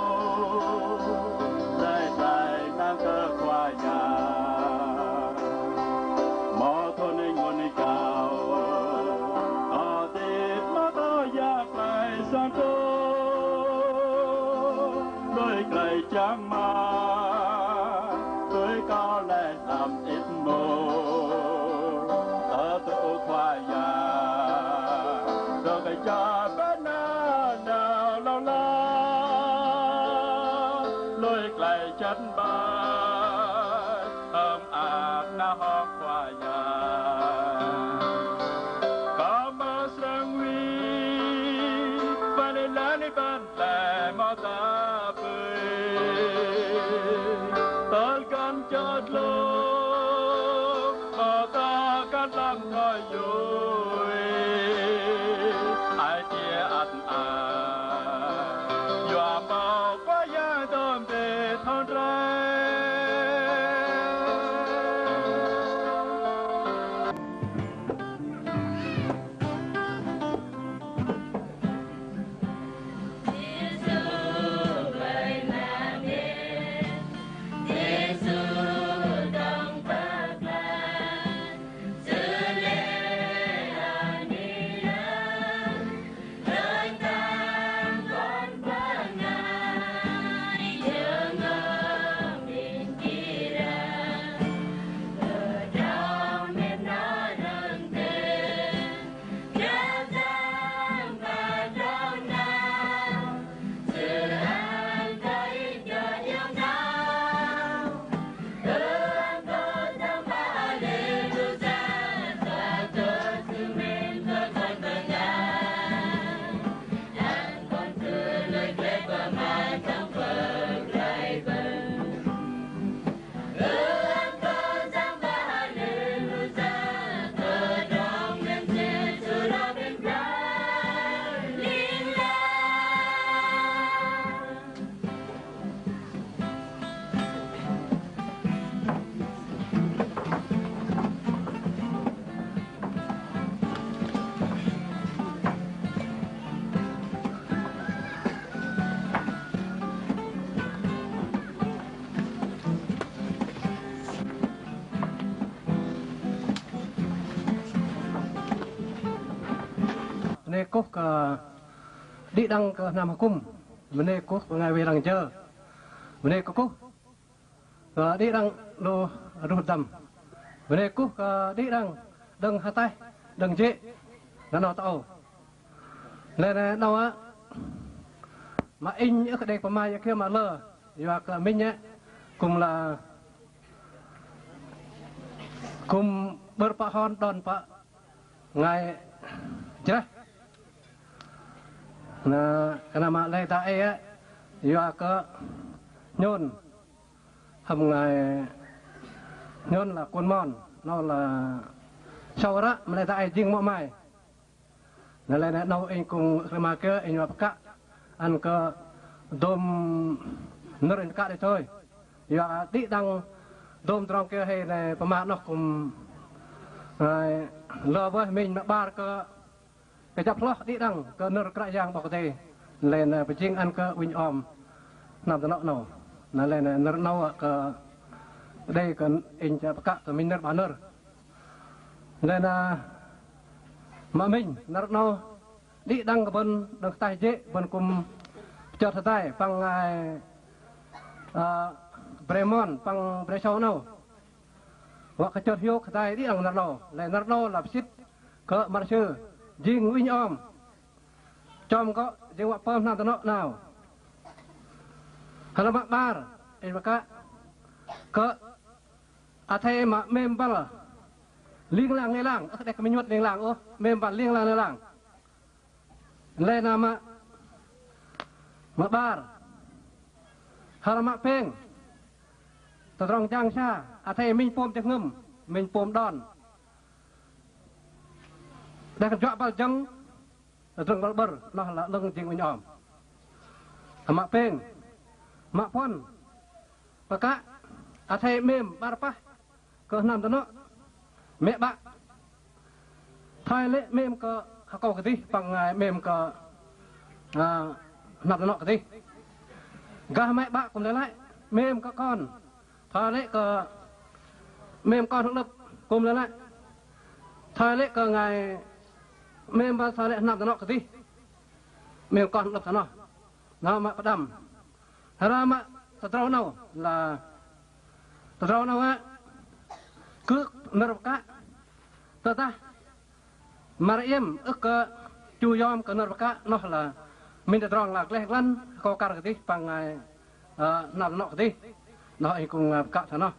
đei klei năng kơ Khua Yang. Mă thoi inh ngôn inh kơ, kơ tĭt mă tơ yă klei sơng tơ. Đuôi klei chang mă, đuôi kơ lei lăm inh mơ̆. Tơ tơ Khua Yang, đuôi klei chang bơ̆n nă nao lăng lăng. Đuôi klei chăl mă, hăm ăt nao hŏk Khua Yang. Kơ mă srăng wih, mă lei lăn lei băt lei mă ta pơi. Tơl găn chơt lơ, mă ta găn lăm troi yôi. Ai tiê ăt mơak, yua mă Khua Yang tơm đĭ thoi ndrel. Bơnê kŭh kơ đĭ đăng kơ hnam akŭm. Bơnê kŭh kơ bơngai wei răng jơ. Bơnê kơ kŭh kơ đĭ đăng lu rŭh dăm. Bơnê kŭh kơ đĭ đăng đơ̆ng ataih, đơ̆ng jê̆, năr 'nâu tơ âu. Lei năr 'nâu á, mă inh ưh kơ đei pơma yă kiơ mă lơ, yua kơ minh á, kŭm la, kŭm bơ̆r pă hon đon pă bơngai jreh. Na, kơ na mă lei dang ei á, yua kơ nhôn hăm bơngai, nhôn la kon mon, 'nâu la sâu ră, mă lei dang ei jing mŏ mai. Na lei năr 'nâu inh kŭm rơma kiơ inh wă pơkă ăn kơ dôm nơ̆r inh pơkă đei thôi. Yua đĭ đăng dôm tơdrong kiơ hei na pơma noh kŭm, ơ, lơ bơih minh mă 'bar kơ kơjăp hloh đĭ đăng kơ nơ̆r Kră Yang 'Bok Kei-Dei. Lei na pơjing ăn kơ ŭnh om hnam tơnŏ 'nâu. Na lei na nơ̆r 'nâu kơ đei kơ inh chă pơkă kơ minh nơ̆r 'bar nơ̆r. Lei na mă minh năr 'nâu đĭ đăng kơ bơ̆n đơ̆ng ataih jê̆ bơ̆n kư̆m chơt hơdai păng ngai, ơ, bre mon păng bre sâu 'nâu. Wă kơ chơt hiôk hơdai đĭ đăng năr 'nâu. Lei năr 'nâu lăp sĭt kơ măr sư jing uinh om. Chom gŏ jing wă pơm hnam tơnŏ 'nao. Hơlăm mă 'bar, inh pơkă kơ athei mă 'mêm băl ling lang ling lang, ưh đei kơ minh 'mut ling lang ôh, 'mêm băl ling lang ling lang. Lei na mă, mă 'bar. Hơlăm mă pêng, tơdrong jang sa, athei minh pôm jơhngơ̆m, minh pôm đon. Đei kơ juă băl jơ̆ng, tơdrong băl bơ̆r, noh la 'lơ̆ng jing uinh om. Mă pêng, mă puăn, pơkă, athei 'mêm 'bar pah kơ hnam tơnŏ, mĕ 'bă. Thoi lê̆ 'mêm kơ akâu kơdih păng ngai 'mêm kơ, ơ, hnam tơnŏ kơdih. Gah mĕ 'bă kư̆m lei lăi, 'mêm kơ kon. Thoi lê̆ kơ 'mêm kon hơ'lơ̆p kư̆m lei lăi. Thoi lê̆ kơ ngai 'mêm băl thoi lê̆ hnam tơnŏ kơdih. 'Mêm kon hơ'lơ̆p thoi noh. Noh mă pơđăm. Hơra mă tơdrâu 'nâu la tơdrâu 'nâu ă, kư̆ nơ̆r pơkă tơdah măr iĕm ưh kơ chu yom kơ nơ̆r pơkă noh la minh tơdrong la gleh glăn akâu kăr kơdih păng ngai, ơ, hnam tơnŏ kơdih. Noh inh kư̆m, ơ, pơkă thoi noh.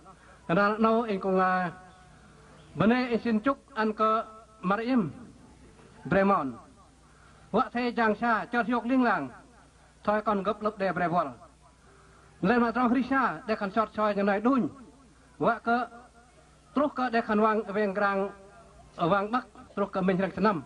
Kơnăl 'nâu inh kư̆m, ơ, bơnê inh sĭn chŭk ăn kơ măr iĕm bre mon. Wă athei jang sa chơt hiôk ling lang. Thoi kon gơ̆p 'lơ̆p đe bre buăl. Lei mă tơdrong hrih sa đe khan sot soi jơnai đunh. Wă kơ truh kơ đe khan wang weng grang, wang 'băk truh kơ minh hrĕng sơnăm.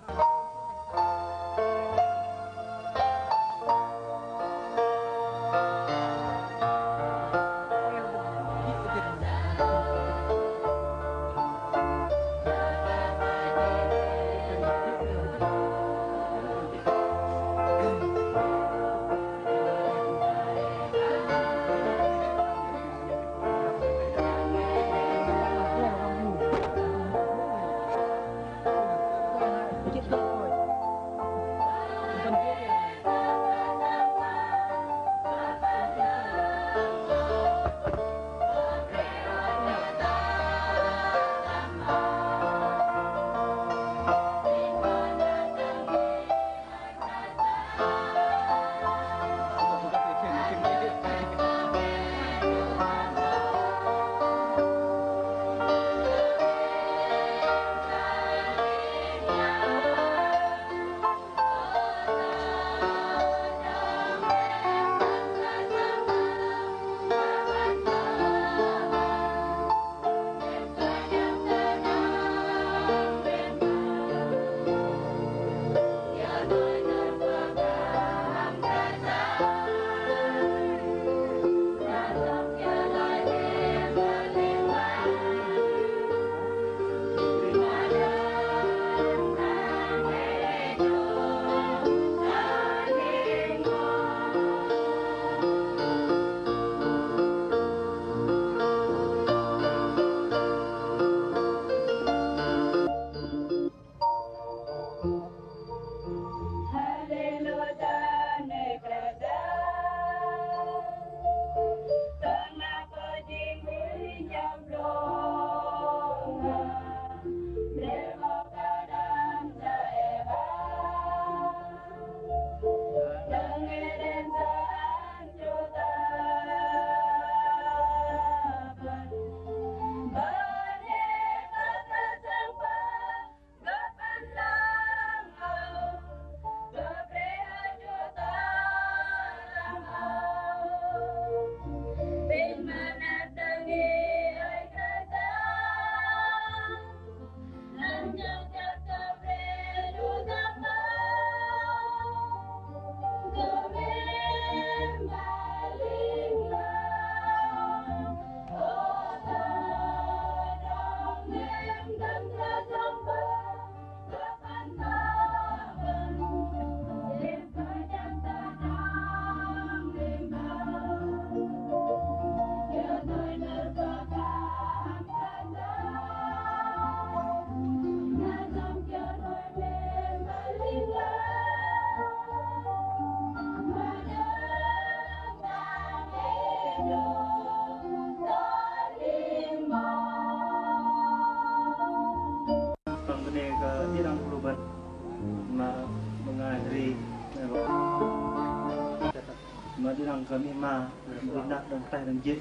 Đơ̆ng kơ mih ma, đơ̆ng năr, đơ̆ng teh, đơ̆ng jê̆.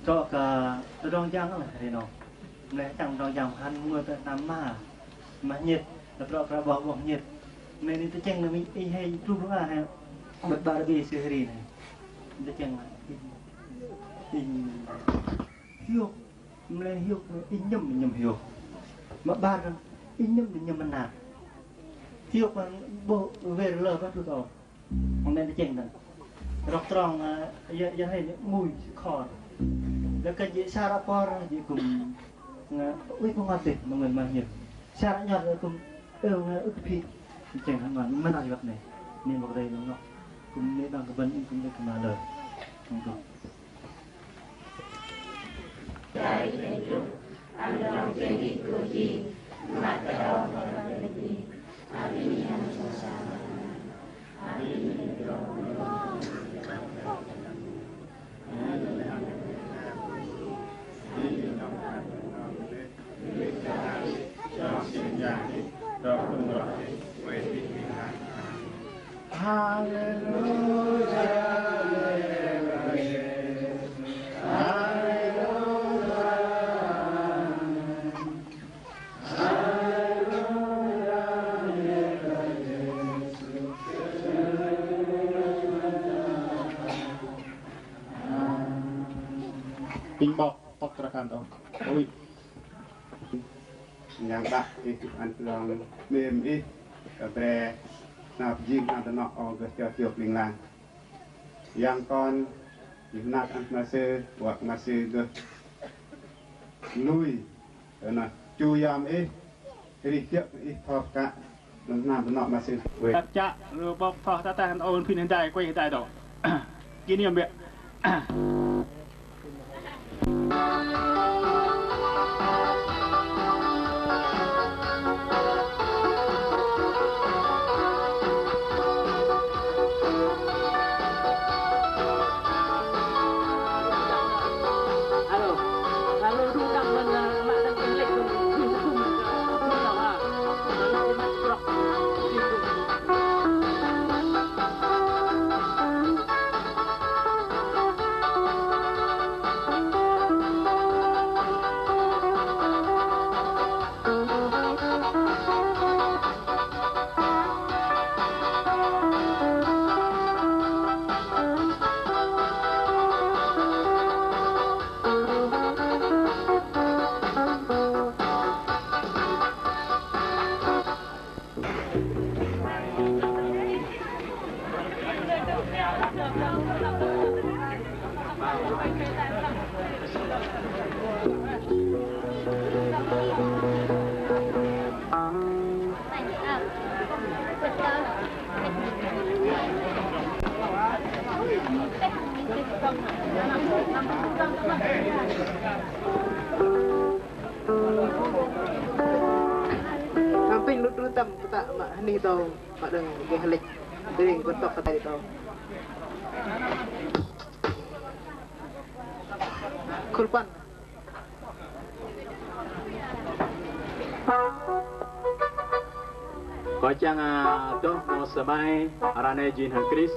Trŏ kơ tơdrong jang lĕ hrei noh. Mă lei chăng tơdrong jang hăn mơ̆ng tơ hnam ma, mă hiơ̆t, tơdrong krao 'bok 'bok hiơ̆t. Mă lei tơchĕng noh inh hei truh rơngah hei. Bơ̆t 'bar bơ̆t sư hrei noh. Tơchĕng noh inh, inh hiôk. Mă lei hiôk, inh nhơ̆m, nhơ̆m hiôk. Mă 'bar noh, inh nhơ̆m, nhơ̆m mơnat. Hiôk mă 'bôh wei lơ bơ̆t truh âu. Mă lei tơchĕng noh. Rŏk trong, ơ, yơ, yơ hei ngui sư khor. Lei kơ jê̆ sa ră por, jê̆ kư̆m, ơ, ưh pơngot dêh, mă ngui mă hiôk. Sa ră nhot kư̆m, ơ, ưh kơ phĭ. Tơchĕng noh, mă, mă năr yua kơ noh. Noh 'Bok Kei-Dei noh. Kư̆m noh đơ̆ng kơ bơ̆n, inh kư̆m đei kơ mă lơ. Inh kư̆m. Haleluya, haleluya, haleluya. Pinh 'bok, pơ̆k tơrăkhan đŏng. Ôi. Yang đak ih ăn tơdrong 'mêm ih, kơ bre, năr jing năr dơnŏ âu gơh chơt hiôk ling lang. Yang kon, ih mơnat ăn kơ mă sư, wă kơ mă sư gơh lui, tơ noh chu yom ih, arih kiơ̆ ih thop kă, nơ̆ng hnam dơnŏ mă sư. Wei. Tăp chă, lu 'bok thoh tơ teh ăn ôn phin hơdai, kuei hơdai dŏ. Kỷ niệm biă. Samping lu tơtăm kơ ta mă hơnih tơ mă đơ̆ng geh lĕch. Tơring kơ tŏk kơ ta tơ. Khul păn. Kơ chang, ơ, dŏng mơ̆ng sơmai, ră anai jing hăm Krist.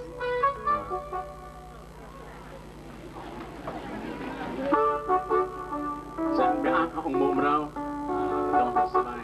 Chang bơih ăt hŏk mŭk mrâu, ơ, dŏng mơ̆ng sơmai.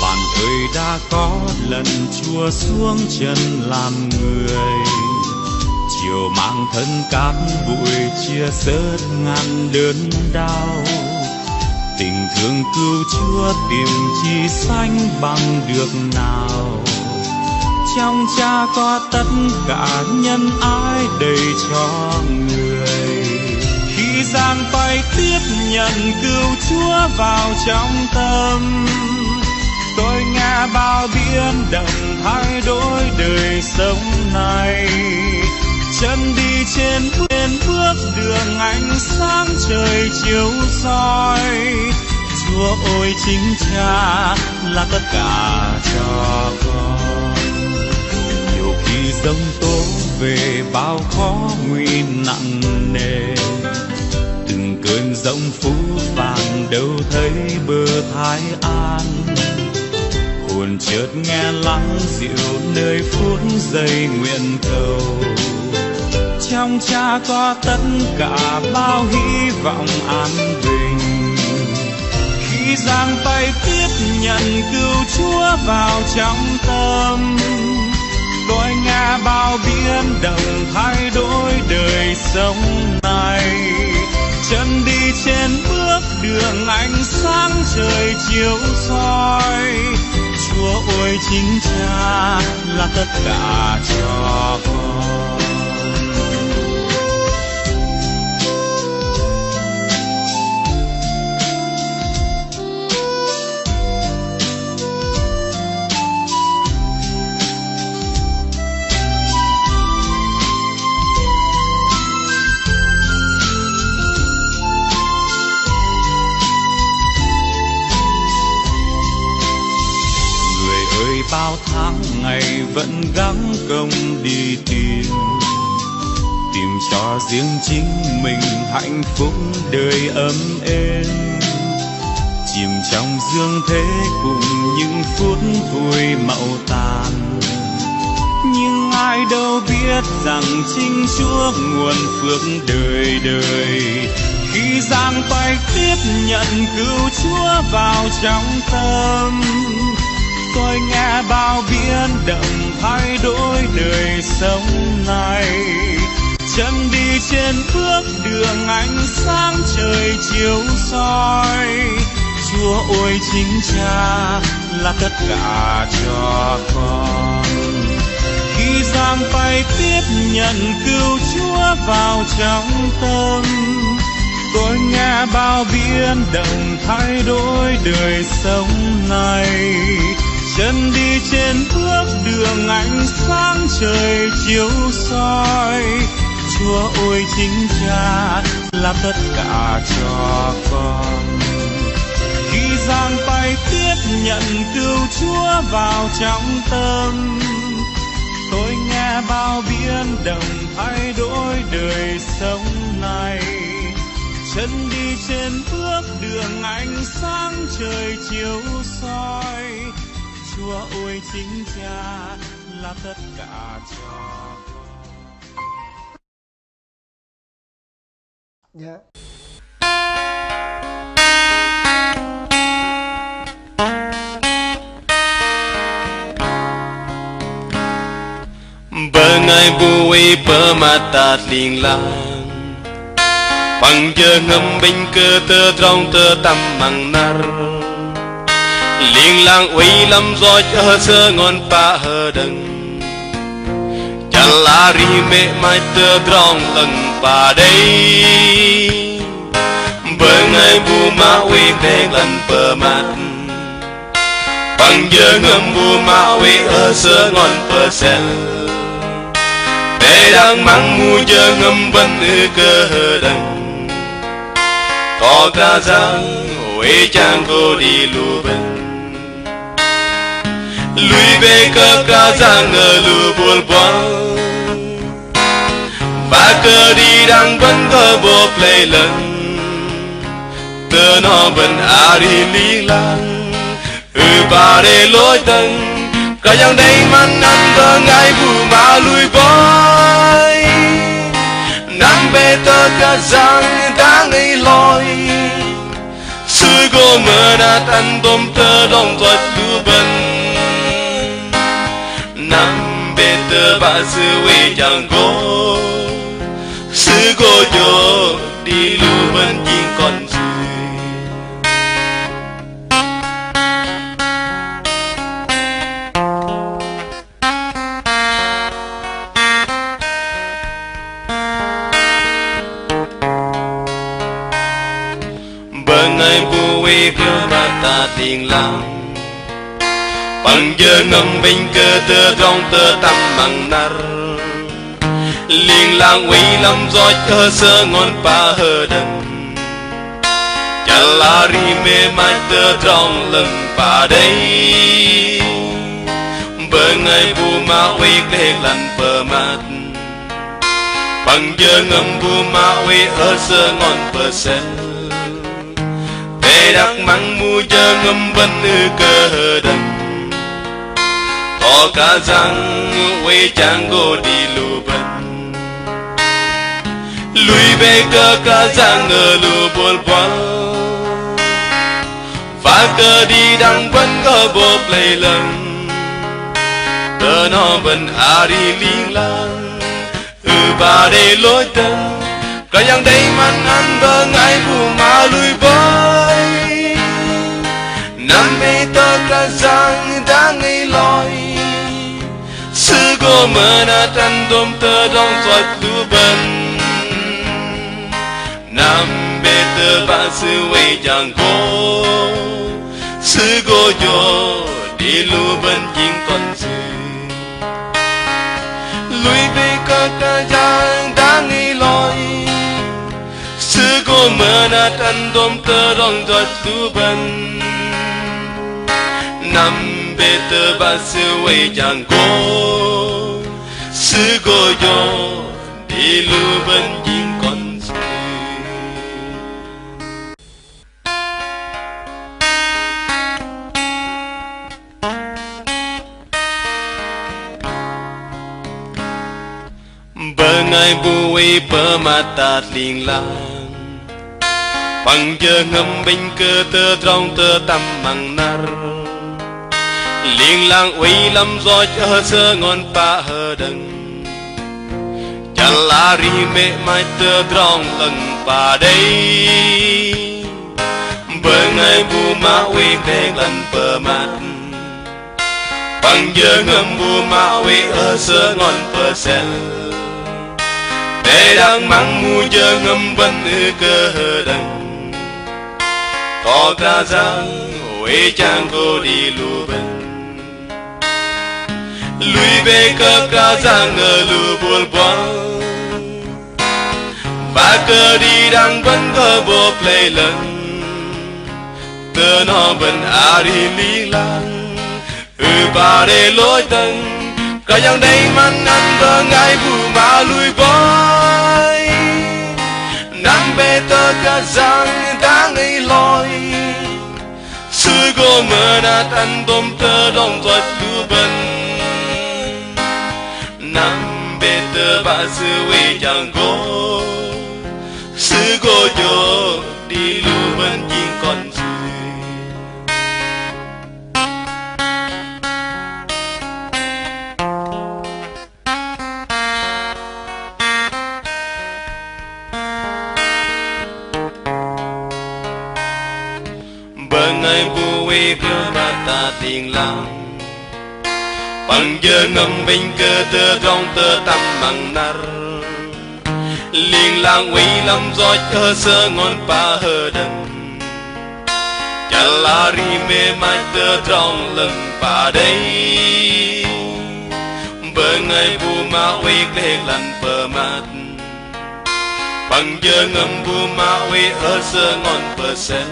Bạn ơi, đã có lần Chúa xuống trần làm người, chiều mang thân cát bụi, chia sớt ngăn đớn đau. Tình thương Cứu Chúa tìm chi sánh bằng được nào, trong Cha có tất cả nhân ái đầy cho người. Khi giang tay tiếp nhận Cứu Chúa vào trong tâm, tôi ngã bao biến động, thay đổi đời sống này. Chân đi trên, trên bước đường, ánh sáng trời chiếu soi. Chúa ơi, chính Cha là tất cả cho con. Nhiều khi giông tố về bao khó nguy nặng nề, từng cơn giông phú vàng đâu thấy bờ Thái An. Hồn chợt nghe lắng dịu nơi phút giây nguyện cầu. Trong Cha có tất cả bao hy vọng an bình. Khi giang tay tiếp nhận Cứu Chúa vào trong tâm, tôi ngã bao biến động, thay đổi đời sống này. Chân đi trên bước đường, ánh sáng trời chiếu soi. Chúa ơi, chính Cha là tất cả cho con. Người ơi, bao tháng ngày vẫn gắng công đi tìm, tìm cho riêng chính mình hạnh phúc đời ấm êm. Chìm trong dương thế cùng những phút vui màu tàn, nhưng ai đâu biết rằng chính Chúa nguồn phước đời đời. Khi giang tay tiếp nhận Cứu Chúa vào trong tâm, tôi ngã bao biến động, thay đổi đời sống này. Chân đi trên bước đường, ánh sáng trời chiếu soi. Chúa ơi, chính Cha là tất cả cho con. Khi giang tay tiếp nhận Cứu Chúa vào trong tâm, tôi ngã Bao biến động thay đổi đời sống này, chân đi trên bước đường ánh sáng trời chiếu soi. Chúa ơi chính Cha, lặp tất cả cho con. Khi giang tay tiếp nhận Cứu Chúa vào trong tâm, tôi nghe bao biến động thay đổi đời sống này. Chân đi trên bước đường ánh sáng trời chiếu soi. Chúa ơi chính Cha, lặp tất cả cho con. Nhớ. Bơngai bu wei pơmat tơdrong ling lang, păng jơhngơ̆m bĕnh kơ tơdrong tơtăm măng năr. Ling lang oei lăm yoch ơ sơngon pă hơđơ̆ng. Chăl arih mĕ 'mach tơdrong 'lơ̆ng pă đei. Bơngai bu mă oei teh lăn pơmat, păng jơhngơ̆m bu mă oei ơ sơngon pơsel. Teh đak măng mu jơhngơ̆m bơ̆n ưh kơ hơđơ̆ng. Tho Kră Yang oei chang gô đĭ lu bơ̆n. Lui bĕ kơ Kră Yang ơ lu bôl buăl. Wă kơ đĭ đăng bơ̆n kơ bôl plei 'lơ̆ng. Tơ noh bơ̆n arih ling lang. Ưh pă đei lôch dơ̆ng. Kră Yang đei măn ăn bơngai bu mă lui bơih. Năm bĕ tơ Kră Yang dang ei loi. Sư gô mơnat ăn dôm tơdrong yoch lu bơ̆n. Năm bĕ tơ bă Sư oei chang gô. Sư gô jô̆ đĭ lu bơ̆n jing kon Sư. Bơngai bu oei pơmat tơdrong ling lang, păng jơhngơ̆m bĕnh kơ tơdrong tơtăm măng năr. Ling lang oei lăm yoch ơ sơngon pă hơđơ̆ng. Chăl arih mĕ 'mach tơdrong 'lơ̆ng pă đei. Bơngai bu mă oei teh lăn pơmat, păng jơhngơ̆m bu mă oei ơ sơngon pơsel. Teh đak măng mu jơhngơ̆m bơ̆n ưh kơ hơđơ̆ng. Tho Kră Yang oei chang gô đĭ lu bơ̆n. Lui bĕ kơ Kră Yang ơ lu bôl buăl. Wă kơ đĭ đăng bơ̆n kơ bôl plei 'lơ̆ng. Tơ noh bơ̆n arih ling lang. Ưh pă đei lôch dơ̆ng. Kră Yang đei măn ăn bơngai bu mă lui bơih. Năm bĕ tơ Kră Yang dang ei loi. Sư gô mơnat ăn dôm tơdrong yoch lu bơ̆n. Năm bĕ tơ bă Sư oei chang gô. Sư gô jô̆ đĭ lu bơ̆n jing kon Sư. Lui bĕ kơ Kră Yang dang ei loi. Sư gô mơnat ăn dôm tơdrong yoch lu bơ̆n. Năm bĕ tơ bă Sư oei chang gô. Sư gô jô̆ đĭ lu bơ̆n jing kon Sư. Bơngai bu oei pơmat tơdrong ling lang, păng jơhngơ̆m bĕnh kơ tơdrong tơtăm măng năr. Ling lang oei lăm yoch ơ sơngon pă hơđơ̆ng. Chăl arih mĕ 'mach tơdrong 'lơ̆ng pă đei. Bơngai bu mă oei teh lăn pơmat, păng jơhngơ̆m bu mă oei ơ sơngon pơsel. Teh đak măng mu jơhngơ̆m bơ̆n ưh kơ hơđơ̆ng. Kơ Kră Yang oei chang gô đĭ lu bơ̆n. Lui bĕ kơ Kră Yang ơ lu bôl buăl. Wă kơ đĭ đăng bơ̆n gô bôl plei lăng. Tơ noh bơ̆n arih ling lang. Ư ba đei lôch dơ̆ng, Kră Yang đei măn ăn bơngai bu mă lui bơih. Năm bĕ tơ Kră Yang dang ei loi. Sư gô mơnat ăn dôm tơdrong yoch lu bơ̆n. Năm bĕ tơ bă Sư oei chang gô. Sư gô jô̆ đĭ lu bơ̆n jing kon Sư. Bơngai bu oei kơ băt tơ ling lang. Păng jơhngơ̆m bĕnh kơ tơdrong tơtăm măng năr. Ling lang oei lăm yoch ơ sơngon pă hơđơ̆ng. Chăl arih mĕ măt tơdrong lơ̆ng pă đei. Bơngai bu mă oei gleh glăn pơmat. Păng jơhngơ̆m bu mă oei ơ sơngon pơsel.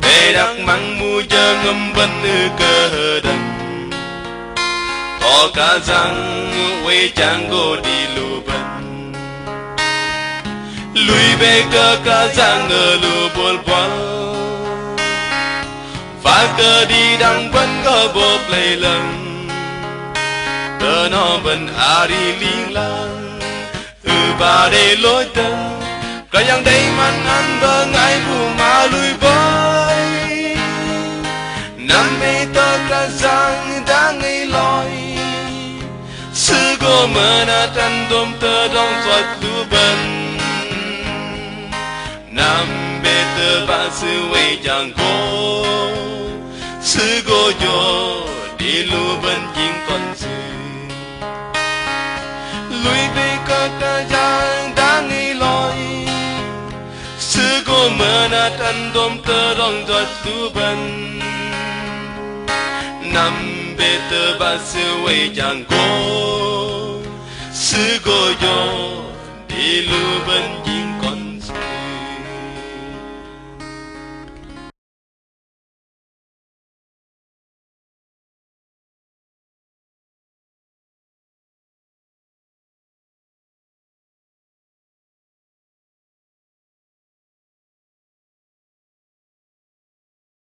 Teh đak măng mu jơhngơ̆m bơ̆n ư kơ hơđơ̆ng. Kơ Kră Yang oei chang gô đĭ lu bơ̆n. Lui bĕ kơ Kră Yang ơ lu bôl buăl. Wă kơ đĭ đăng bơ̆n gô bôl plei lăng. Tơ noh bơ̆n arih ling lang. Ư ba đei lôch dơ̆ng, Kră Yang đei măn ăn bơngai bu mă lui bơih. Năm bĕ tơ Kră Yang dang ei loi. Sư gô mơnat ăn dôm tơdrong yoch lu bơ̆n. Năm bĕ tơ bă Sư oei chang gô. Sư gô jô̆ đĭ lu bơ̆n jing kon Sư. Lui bĕ kơ Kră Yang dang ei loi. Sư gô mơnat ăn dôm tơdrong yoch lu bơ̆n. Năm bĕ tơ bă Sư oei chang gô. Sư gô jô̆ đĭ lu bơ̆n